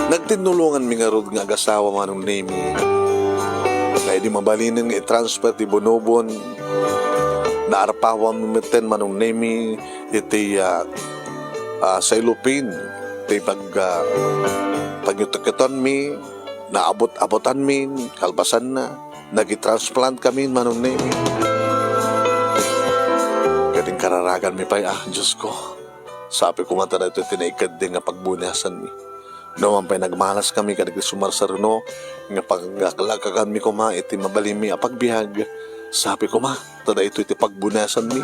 Nagtinnulonganmi ngarud nga agasawa, Manong Nemy, nga idi mabalinen nga i-transfer ti bunobon, naarpawanmi metten, Manong Nemy, iti, ah, ah, cellophane, ti pag-, ah, pagnututukanmi, naabut-abutanmi, kalpasanna, nagi-transplant kami, Manong Nemi. Ket inkararaganmi pay, ah, Diyos ko. Sabi ko, mata daytoy ti naikeddeng nga pagbunasanmi. No man pay nagmalas kami kadagiti sumarsaruno nga paglaklakaganmi koma iti mabalinmi a pagbiag, sabi koma, ta daytoy ti pagbunasanmi.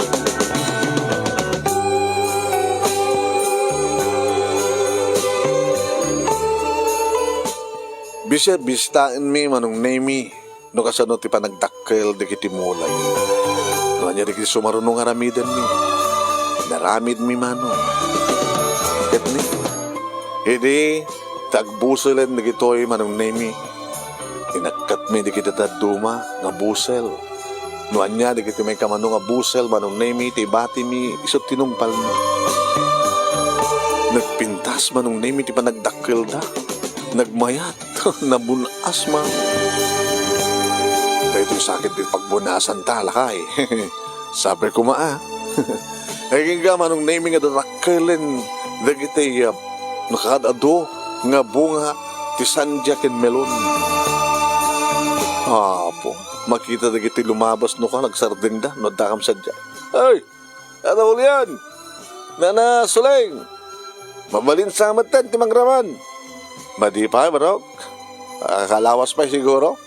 Bisi-, bisitaenmi, Manong Nemi, no kasano ti panagdakkel dagiti mulay. No ania dagiti sumaruno nga aramidenmi, inaramidmi, Manong. Ket ni, idi ti agbuselen dagitoy, Manong Nemi, inakkatmi dagiti dadduma nga busel. No ania dagiti maikkamano nga busel, Manong Nemi, ti ibatimi isu ti nungpalmi. Nagpintas, Manong Nemi, ti panagdakkelda. Nagmayat. Nabun-as man. Daytoy sakit ti pagbunasan ta, lakay. Sabi ko ma, ah. Ay, kingga, Manong Nemi, nga dadakkelen dagiti, ah, nakaad-adu nga bunga ti sandia ken melon. Apo, makita dagiti lumabas no ka, nagsardengda, no adda kam sadia. Ay, Tata Julian! Nana Suleng! Mabalin sa metten ti mangraman. Madi pay, barok. Ah, kalawas pay siguro.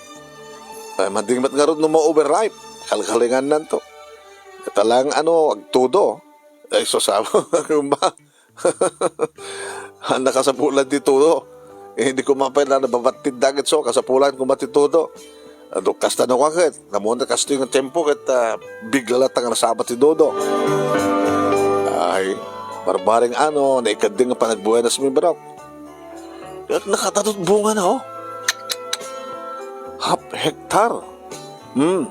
Ay, mading met ngarud no ma-overripe. Kalkalingannanto. Ita lang, ano, agtudo. Ay, susama. Kumba. Nakasapulan ti tudo. Eh, di ko mapay na nababattid dagit so, kasapulan ko mati tudo. Adu, kasta no ka ket, namuna kastoy nga tiempo ket, ah, bigla latta nga nasabat ti tudo. Ay, barbaring ano, naikaddi nga panagbuenas mi, bro. Ket nakatadot bunga na, oh. Half hectare. Hmm.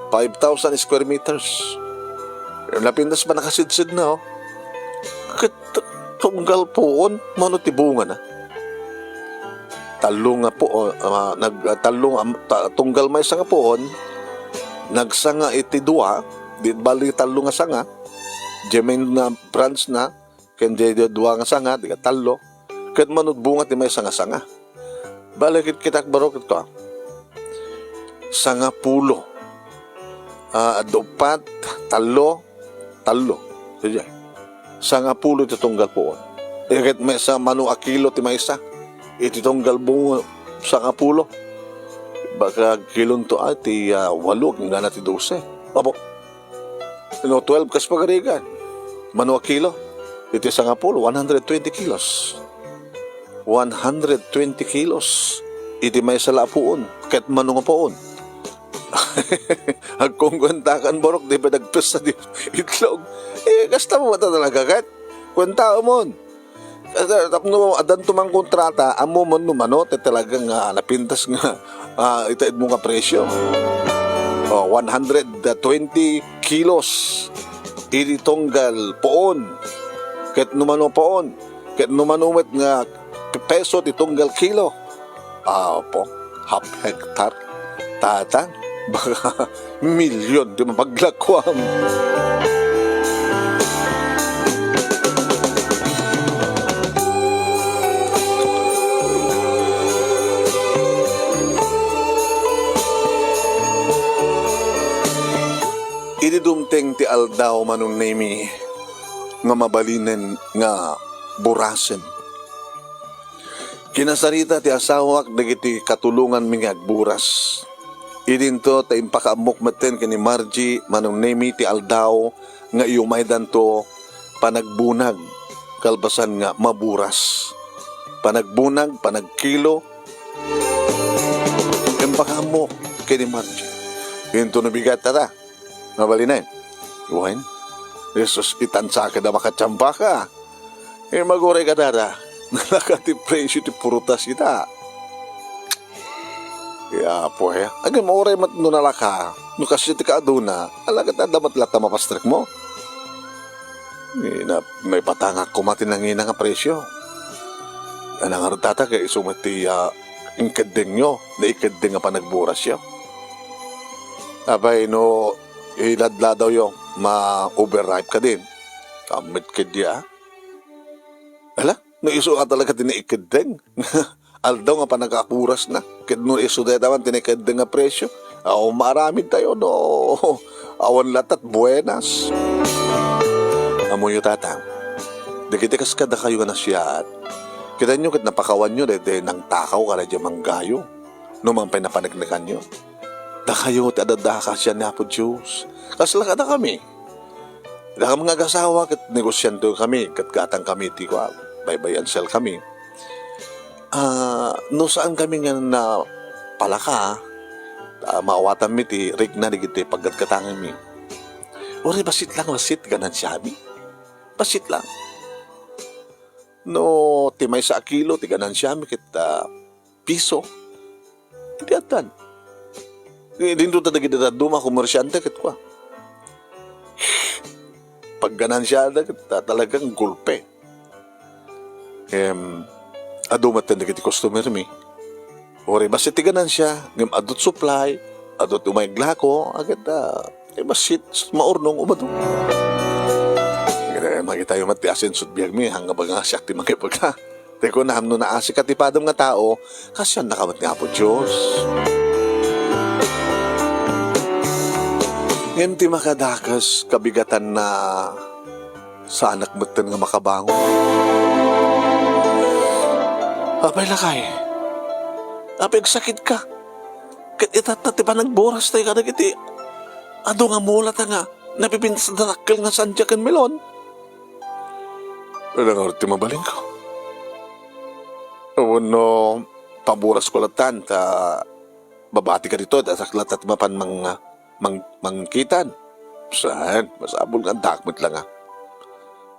Five thousand square meters. Napintas pa nakasidsid na, oh. Ket tunggal puon, mano ti bunga na? Tallo nga puon, ah, nag-, ah, tallo nga, ta-, tunggal maysa nga puon, nagsanga iti dua, di bali tallo nga sanga, di main na branch na, ken di, di dua nga sanga, di ka tallo. Ket mano ti bunga ti maysa nga sanga. Bali, kit-, kitak baro ket kua. Sangapulo. Ah, adda uppat, tallo, tallo. Sige. Sangapulo ti tunggal puon. Ket maysa mano a kilo ti maysa. Iti tunggal bunga, sangapulo. Baka kilonto, ah, ti, ah, walo, inggana ti dose. Apo. No, twelve kas pagarigan. Mano a kilo? Iti sangapulo, one hundred twenty kilos. One hundred twenty kilos. Iti maysa la a puon. Ket mano nga puon? Agkungkuentakan, barok, di ba nagpesta di itlog? Eh, kasta mo mata talaga, ket? Kuentaemon. Eh, tapno addanto man kontrata, ammomon no mano ti talaga nga napintas nga, ah, itaedmo nga presyo. Oh, one hundred twenty kilos iti tunggal puon. Ket no mano puon, ket no mano met nga peso ti tunggal kilo. Apo, half hectare. Tatang, baka milyon ti mapaglakuam. Idi dumteng ti aldaw, Manong Nemi, nga mabalinen nga burasen. Kinasarita ti asawak dagiti katulonganmi nga agburas. Idinto ta impakaammok metten ken ni Margie, Manong Nemi, ti aldaw nga iyumaydanto panagbunag kalpasan nga maburas. Panagbunag, panagkilo, impakaammok ken ni Margie. Idinto no bigat, tata. Mabalinen. Wen, Jesus, itan sa akin a makatiambaka. Eh, maguray ka, dada. Nalaka ti presyo ti prutas ita. Ya, apo, eh. Agay, mauray met no nalaka. No kasi ti kaaduna, alagat adda met latta mapastrek mo. Ni na, maipatangak koma ti nangina nga presyo. Anang arud tata kay isu met ti, ah, inkeddengyo, naikeddeng nga panagburasyo. Apay, no iladladawyo, ma-overripe kadin. Kammit ket dia, a? Ala, no isu nga talaga ti naikeddeng. Aldaw nga panagkakurasna. Ket no isu dayta man ti naikeddeng nga presio, aw, maaramid tayo, no? Awan latat buenas. Ammoyo, Tatang, dagiti kas kadakayo nga nasayaat, kitaenyo ket napakawanyo daydi nangtakaw kadaydi manggayo. No mangpay napaneknekanyo, dakayo ti adda a kaasian ni Apo Dios. Kasla kadakami. Dakami nga agasawa ket negosianto kami, ket gatang kami ti kua, baybay-an sell kami. Ah, no saan kami nga napalaka, ta maawatanmi ti rikna dagiti paggatgatanganmi. Uray bassit lang, bassit ti ganansiami. Bassit lang. No ti maysa a kilo ti ganansiami ket, ah, piso, idi addan. Dinto ta dagiti dadduma a komersiante ket kua, pagganansiada ket ta-, talagang gulpe. Em, adu met dagiti customer mi. Uray bassit ti ganansia, ngem adu ti supply, adu ti umay aglako, a ket, ah, eh, bassit, maurnong umadu. Ngem, makitayo met ti asenso ti biagmi, haan nga baga nga siak ti mangibaga. Ti kunam, no naasika ti padam nga tao, kaasiannaka met ni Apo Dios. Ngem ti makadakes, kabigatanna, saanak metten nga makabangon. Apay, lakay? Apay agsakitka? Ket itatta ti panagburasta kadagiti adu nga mulata nga napipintas a dakkel nga sandia ken melon. Adda ngarud ti mabalinko. Wenno, paburasko latan ta mabatika ditoy, ta siak latta ti mapan mang-, mang-, mangkitan. Saan? Masapul nga addak met la nga.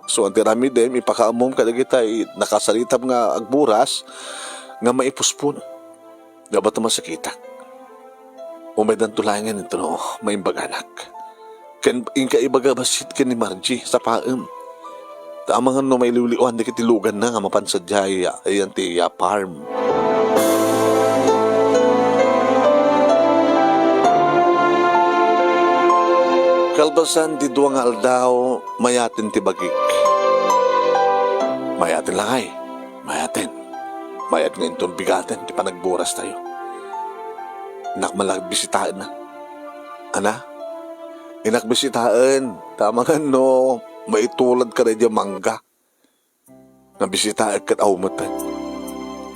So, ti aramidem, ipakaammom kadagiti nakasaritam nga agburas nga maipuspon. Gapu ta masakitak. Umaydanto laengen iti no maimbaganak. Ken inka ibaga bassit ken ni Margie, sapaem. Ta amangan no mailiwliwan dagiti luganna nga mapan sadiay, ayan ti, ah, farm. Kalpasan ti dua nga aldaw, mayaten ti bagik. Mayaten lakay. Mayaten. Mayat nga inton bigaten ti panagburas tayo. Innak man la bisitaenna. Ana? Innak bisitaen, ta amangan no maitulad ka daydi mangga nga bisitaek ket aw metten.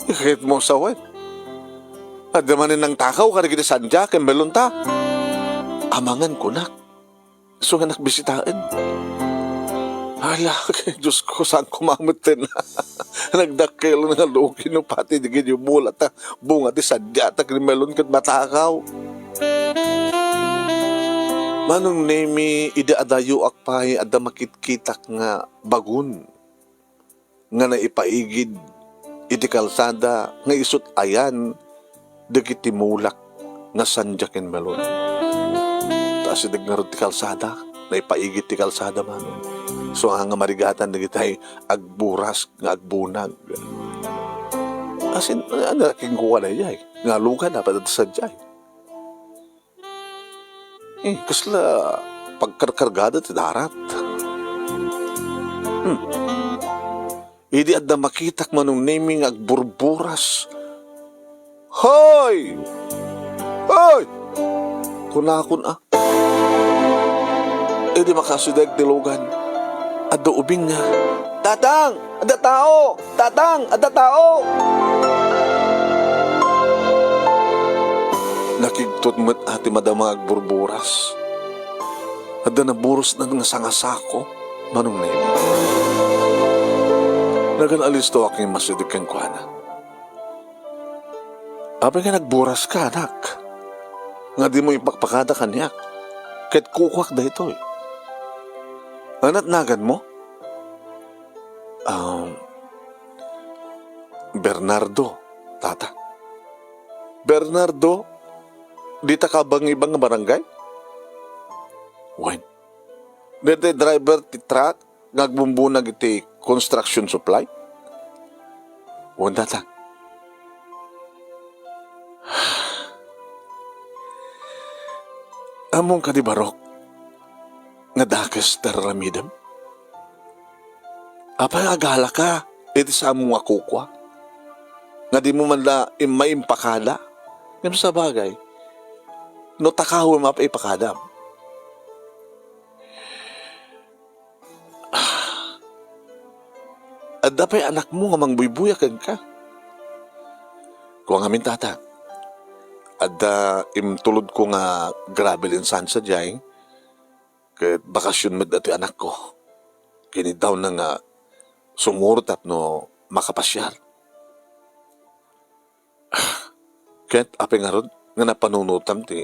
Iket mo sawen. Adda manen nangtakaw kadagiti sandia ken melonta. Amangan kunak. Isu nga innak bisitaen. Ala, Diosko, saan koma metten? Nagdakkel nga lugi no pati dagiti mulata, bunga ti sandia, ta ken melon ket matakaw. Manong Nemi, idi adayoak pay, adda makitkitak nga bagun nga naipaigid iti kalsada nga isut ayan dagiti mulak nga sandia ken melon. Ta asideg ngarud ti kalsada, naipaigid ti kalsada, manong. So, nga marigatan dagiti agburas nga agbunag. Asin, ano, ken kuwa na iyay? Nga lugan, dapat iti sadiay. Eh, kasla pagkarkargada ti darat. Hmm. Idi adda makitak, Manong Nemi, nga agburburas, "Hoy! Hoy!" kunakon a. Idi makasideg ti lugan, adda ubing nga, "Tatang! Adda tao! Tatang! Adda tao!" Nakigtot met a ti madama nga agburburas. Adda naburosnan nga sangasako, Manong Nemi. Nagan-alistoak nga immasideg kenkuana. "Apay nga nagburas ka, anak, nga dimo ipakpakada kaniak? Ket kukuak daytoy. Ania ti naganmo?" "Um, Bernardo, tata." "Bernardo, dita kabangibang nga barangay?" "Wen." "Daytoy driver ti truck nga agbumbunag iti construction supply?" "Wen, tata." "Ammom kadi, Barok, nga dakes ti ar-aramidem? Apay nga agalaka iti saanmo nga kukua? Nga dimo man la immay impakada? Ngem sabagay, no takawem, apay ipakadam? Adda pay anakmo nga mangbuybuya kenka? Kua ngamin, tata, adda intulodko nga gravel insansa diay, ket bakasion met datoy anakko. Kinidawna nga sumuro tapno makapasiar. Ket apay ngarud nga napanunotam ti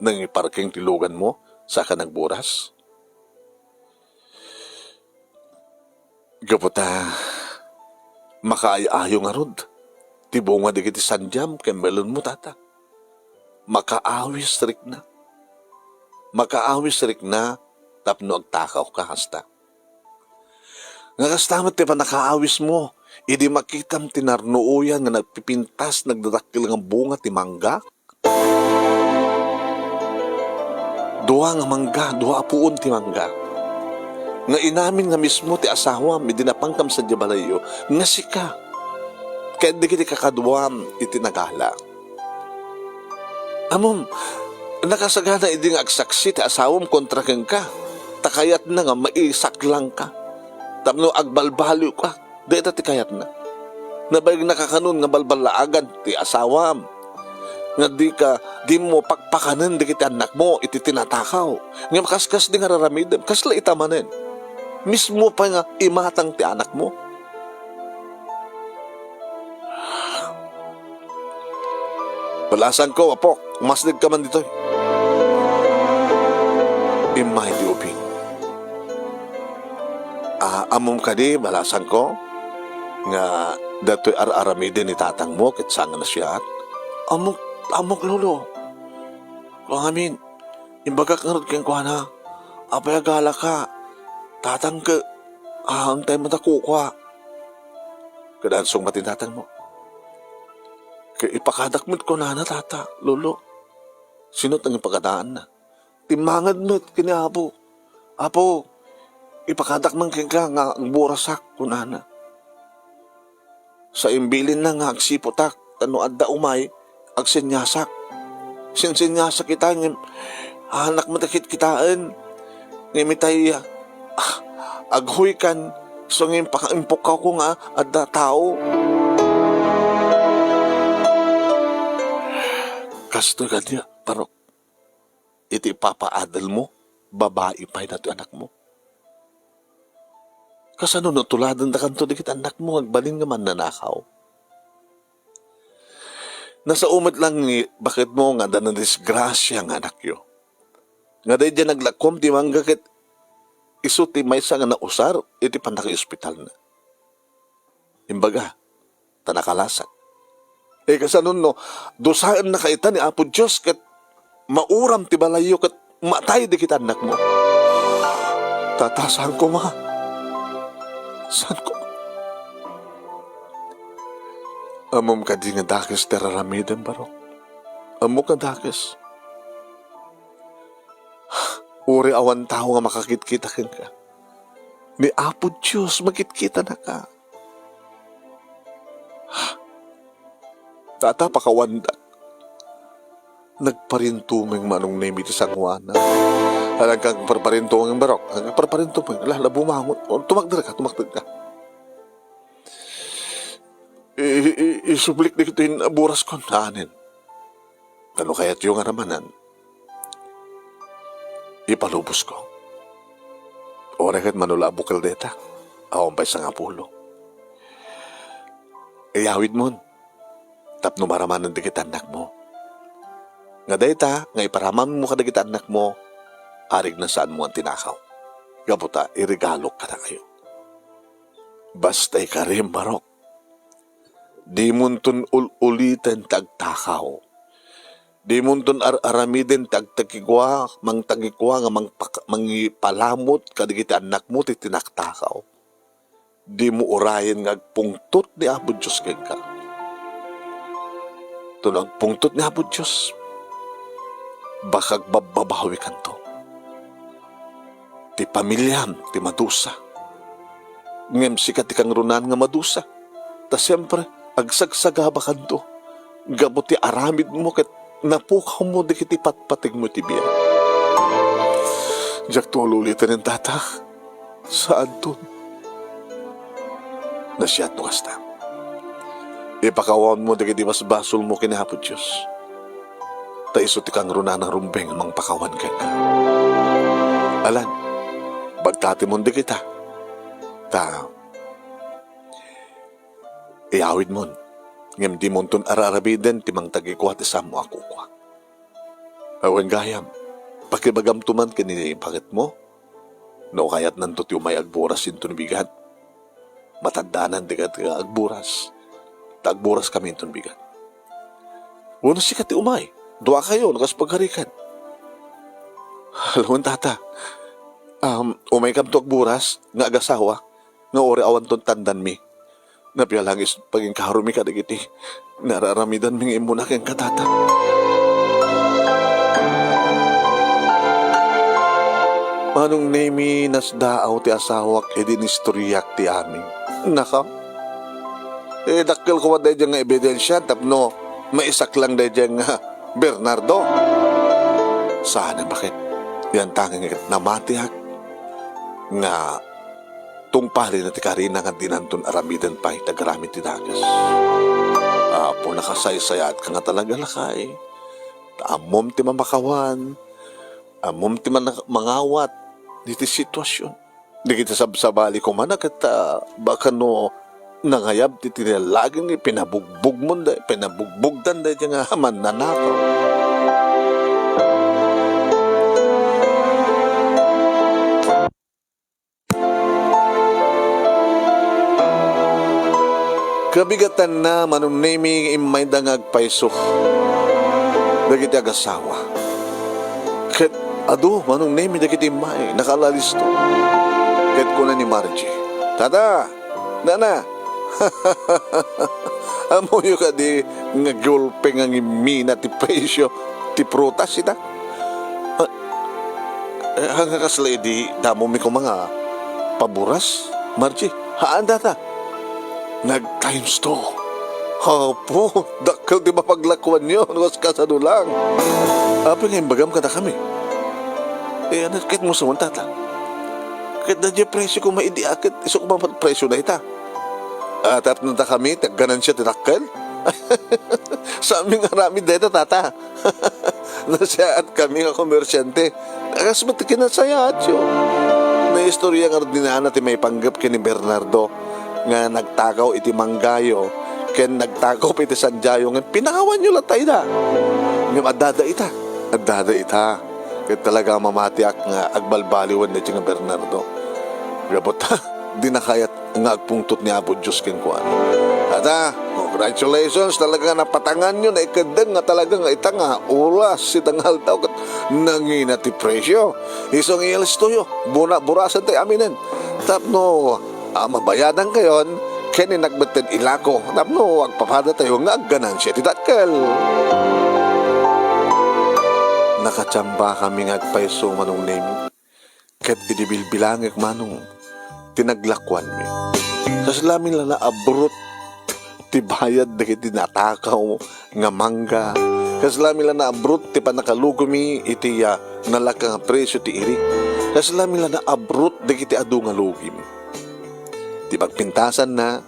nangiparking ti luganmo saka nagburas? Gapu ta makaay-ayo ngarud ti bunga dagiti sandiam ken melonmo, tata. Makaawis rikna. Makaawis rikna tapno agtakawka kasta. Nga kasta met ti pannakaawismo idi makitam ti narnuoyan nga nagpipintas, nagdadakkel nga bunga ti mangga? Dua nga mangga, dua a puon ti mangga. Nga inamin nga mismo ti asawam idi napankam sadiay balayyo nga sika ket dagiti kakaduam iti nagala. Ammom, nakasagana idi nga agsaksi ti asawam kontra kenka, ta kayatna nga maisaklangka tapno agbalbaliwka. Dayta ti kayatna. Nabayagnaka kanon nga balballaagan ti asawam, nga dika, dimo pakpakanen dagiti annakmo iti tinatakaw. Ngem kaskasdi nga raramidem, kasla ita manen. Mismo pay nga imatang ti anakmo. Balasangko, apok, umasdegka man ditoy. Immay ti ubing. Ah, ammom kadi, balasangko, nga datoy ar-aramiden ni tatangmo ket saan nga nasiaat? Ammok, ammok, lolo. Kua ngamin, imbagak ngarud kenkuana, apay agalaka, tatang, ket, ah, intay met a kukua. Ket ansong matin tatangmo? Ket ipakadak met kunana, tata, lolo. Sino ti nangipakadaanna? Timmanged met ken ni Apo, "Apo, ipakadak man kenka nga agburasak," kunana. Sa imbilinna nga agsiputak, ta no adda umay, agsenniasak. Sensenniasak ita, ngem anak met a kitkitaen. Ngem itay, ah, aghuykan, isu nga impaka-, impukkawko nga adda tao. Kastoy kadi, Barok. Iti ipapaadelmo, babai pay datoy anakmo. Kasano no tuladendakanto dagiti annakmo nga agbalin nga mannanakaw? Nasao met lang ni baketmo nga adda nadisgrasia nga anakyo. Nga daydiay naglakkuam ti mangga ket isu ti maysa nga nausar iti pannakaospitalna. Imbaga, ta nakalasak. Eh, kasano no dusaennaka ita ni Apo Dios ket mauram ti balayyo ket matay dagiti annakmo? Tata, saan koma? Saan koma? Ammom kadi nga dakes ti raramidem, Barok? Ammok nga dakes. Uray awan tao nga makakitkita kenka. Ni Apo Dios makitkitanaka. Tata, pakawandak. Nagparintumeng manong Nemi ti sangoana. Alang kang parparintumeng, Barok. Ang parparintumeng. Ala, ala, bumangon. O, tumakder ka, tumakder ka. I-, i-, isublik dagitoy a buraskon. Anen? Kano kayatyo nga ramanan? Ipalubosko. Uray ket mano la a bukel dayta, awan pay sangapulo. Iyawidmon tapno maramanen dagiti annakmo. Nga dayta nga iparamanmo kadagiti annakmo, arig na saanmo nga tinakaw. Gapu ta iregalok kadakayo. Basta ikarim, Barok. Dimonton ul-uliten ti agtakaw. Dimonton ar-aramiden ti agtagikua, mangtagikua nga mangpak-, mangipalamut kadagiti annakmo ti tinaktakaw. Dimo urayen nga agpungtot ni Apo Dios kenka. Ta no agpungtot ni Apo Dios, baka agbabbabawikanto. Ti pamiliam ti madusa. ngem sika ti kangrunaan nga madusa. Ta siempre, agsagsagabakanto gapu ti aramidmo ket napukawmo dagiti patpategmo iti biag. Diakto uliten, Tata. Saanton. Nasayaat no kasta. Ipakawanmo dagiti basbasolmo ken Apo Dios. Ta isu ti kangrunaan a rumbeng a mangpakawan kenka. Alan, bagtatimon dagita. Ta, iyawidmon, ngem dimonton ar-aramiden ti mangtagikua ti samo a kukua. Awan gayam, pakibagamto man ken ni paketmo, no kayatnanto ti umay agburas inton bigat. Mataddanan ti ket nga agburas. Ta agburas kami inton bigat. Wenno sika ti umay. Duakayo, no kas pagarikan. Hello, Tata. Um, umay kamto agburas nga agasawa, nga uri awanton tandanmi. Napialangis paginkaromi kadagiti nararamidanmi nga immuna kenka, Tata. Manong Nemi, nasdaaw ti asawak idi inistoriak ti amin. Naka, eh, dakkel koma daydiay nga ebidensia tapno maisaklang daydiay nga Bernardo. Saan a bakit? Yan tanging ket namatiak nga tungpalina ti karina nga dinanton aramiden pay ti agaramid ti dakes. Apo, nakasaysayaatka nga talaga, lakay. Ta ammom ti mamakawan, ammom ti mana-, mangawat diti situasion. Dagiti sabsabali koma na ket, ah, baka no nangayab ti tinalaging pinabugbogmon da, pinabugbogdan da iti nga mannanakaw. Kabigatanna, Manong Nemi, immayda nga agpayso dagiti agasawa. Ket adu, Manong Nemi, dagiti immay, nakaalalisto. Ket kuna ni Margie, "Tata, nana, ammoyo kadi nga gulpe nga ngimmina ti presio ti prutas ita?" Ah, eh, haan nga kasla idi damomi koma nga paburas, Margie? Haan, Tata. Nag times two. Apo, dakkel ti mapaglakuanyo, no kas-, kasano lang. Apay nga imbagam kadakami? Eh, ano, ket mo suman, Tata? Ket daydiay presio koma idi, a, ket isu koma presio dayta. Ah, tapno dakami ti agganansya ti dakkel? Saanmi nga aramid dayta, Tata. Nasayaat kami nga komersiante. Kas met ti kinasayaatyo. Naistorya nga dinana ti maipanggep ken ni Bernardo nga nagtakaw iti manggayo ken nagtakaw iti sandiayo, ngem pinakawanyo latta ida. Ngem addada ita. Addada ita. Ket talaga mamatiak nga agbalbaliwen daytoy nga Bernardo. Gapu ta, di nakayat nga agpungtot ni Apo Dios kenkuana. Tata, congratulations, talaga napatanganyo, naikeddeng nga talaga nga ita nga oras, ita nga aldaw, ket nangina ti presio. Isu nga ilistoyo, buna-, burasen tay aminen. Tapno, ah, mabayadankayon, ken innak met ti ilako, tapno agpapadatayo nga agganansia ti dakkel. Nakachamba kami nga agpayso, Manong Nemi. Ket idi bilbilangek, Manong, ti naglakuanmi, kaslamin la naabrot ti bayad dagiti natakaw nga mangga. Kaslamin la naabrot ti pannakalugimi iti, ah, nalaka nga presio ti irik. Kaslamin la naabrot dagiti adu nga lugim. Ti pagpintasanna,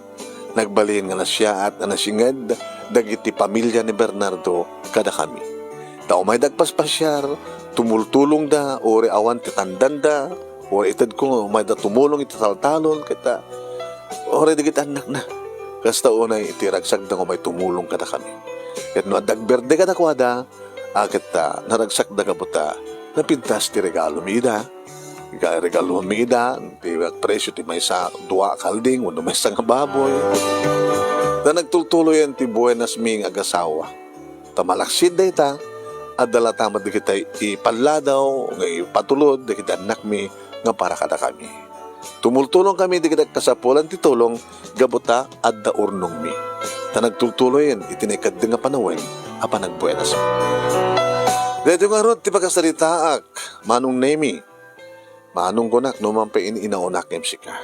nagbalin nga nasiaat a nasinged dagiti pamilia ni Bernardo kadakami. Ta umay dagpaspasiar, tumultulongda, uri awan ti tandanda, uri itedko nga umayda tumulong iti taltalon, ket, ah, uri dagiti annakna. Kasta unay iti ragsakda nga umay tumulong kadakami. Ket no adda agberde kadakuada, a, ket, ah, naragsakda gapu ta napintas ti regalomi ida. Ika, regalomi ida, ti presio ti maysa, dua a kalding, wenno maysa nga baboy. Ta nagtultuloyen ti buenasmi nga agasawa. Ta malaksid dayta, adda latta met dagiti ipalladaw nga ipatulod dagiti annakmi nga para kadakami. Tumultulongkami dagiti agkasapulan ti tulong gapu ta adda urnongmi. Ta nagtultuloyen iti naikeddeng a panawen a panagbuenasmi. Daytoy ngarud ti pakasaritaak, Manong Nemi. Manong, kunak, no man pay in-inaonak ngem sika.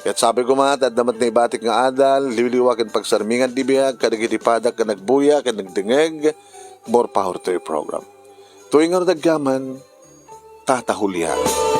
Ket sabi koma, ta adda met naibatik nga adal, liwliwa ken pagsarmingan ti biag kadagiti padak nga nagbuya ken nagdengngeg. More power to your program. Toy ngarud agyaman, Tata Julian.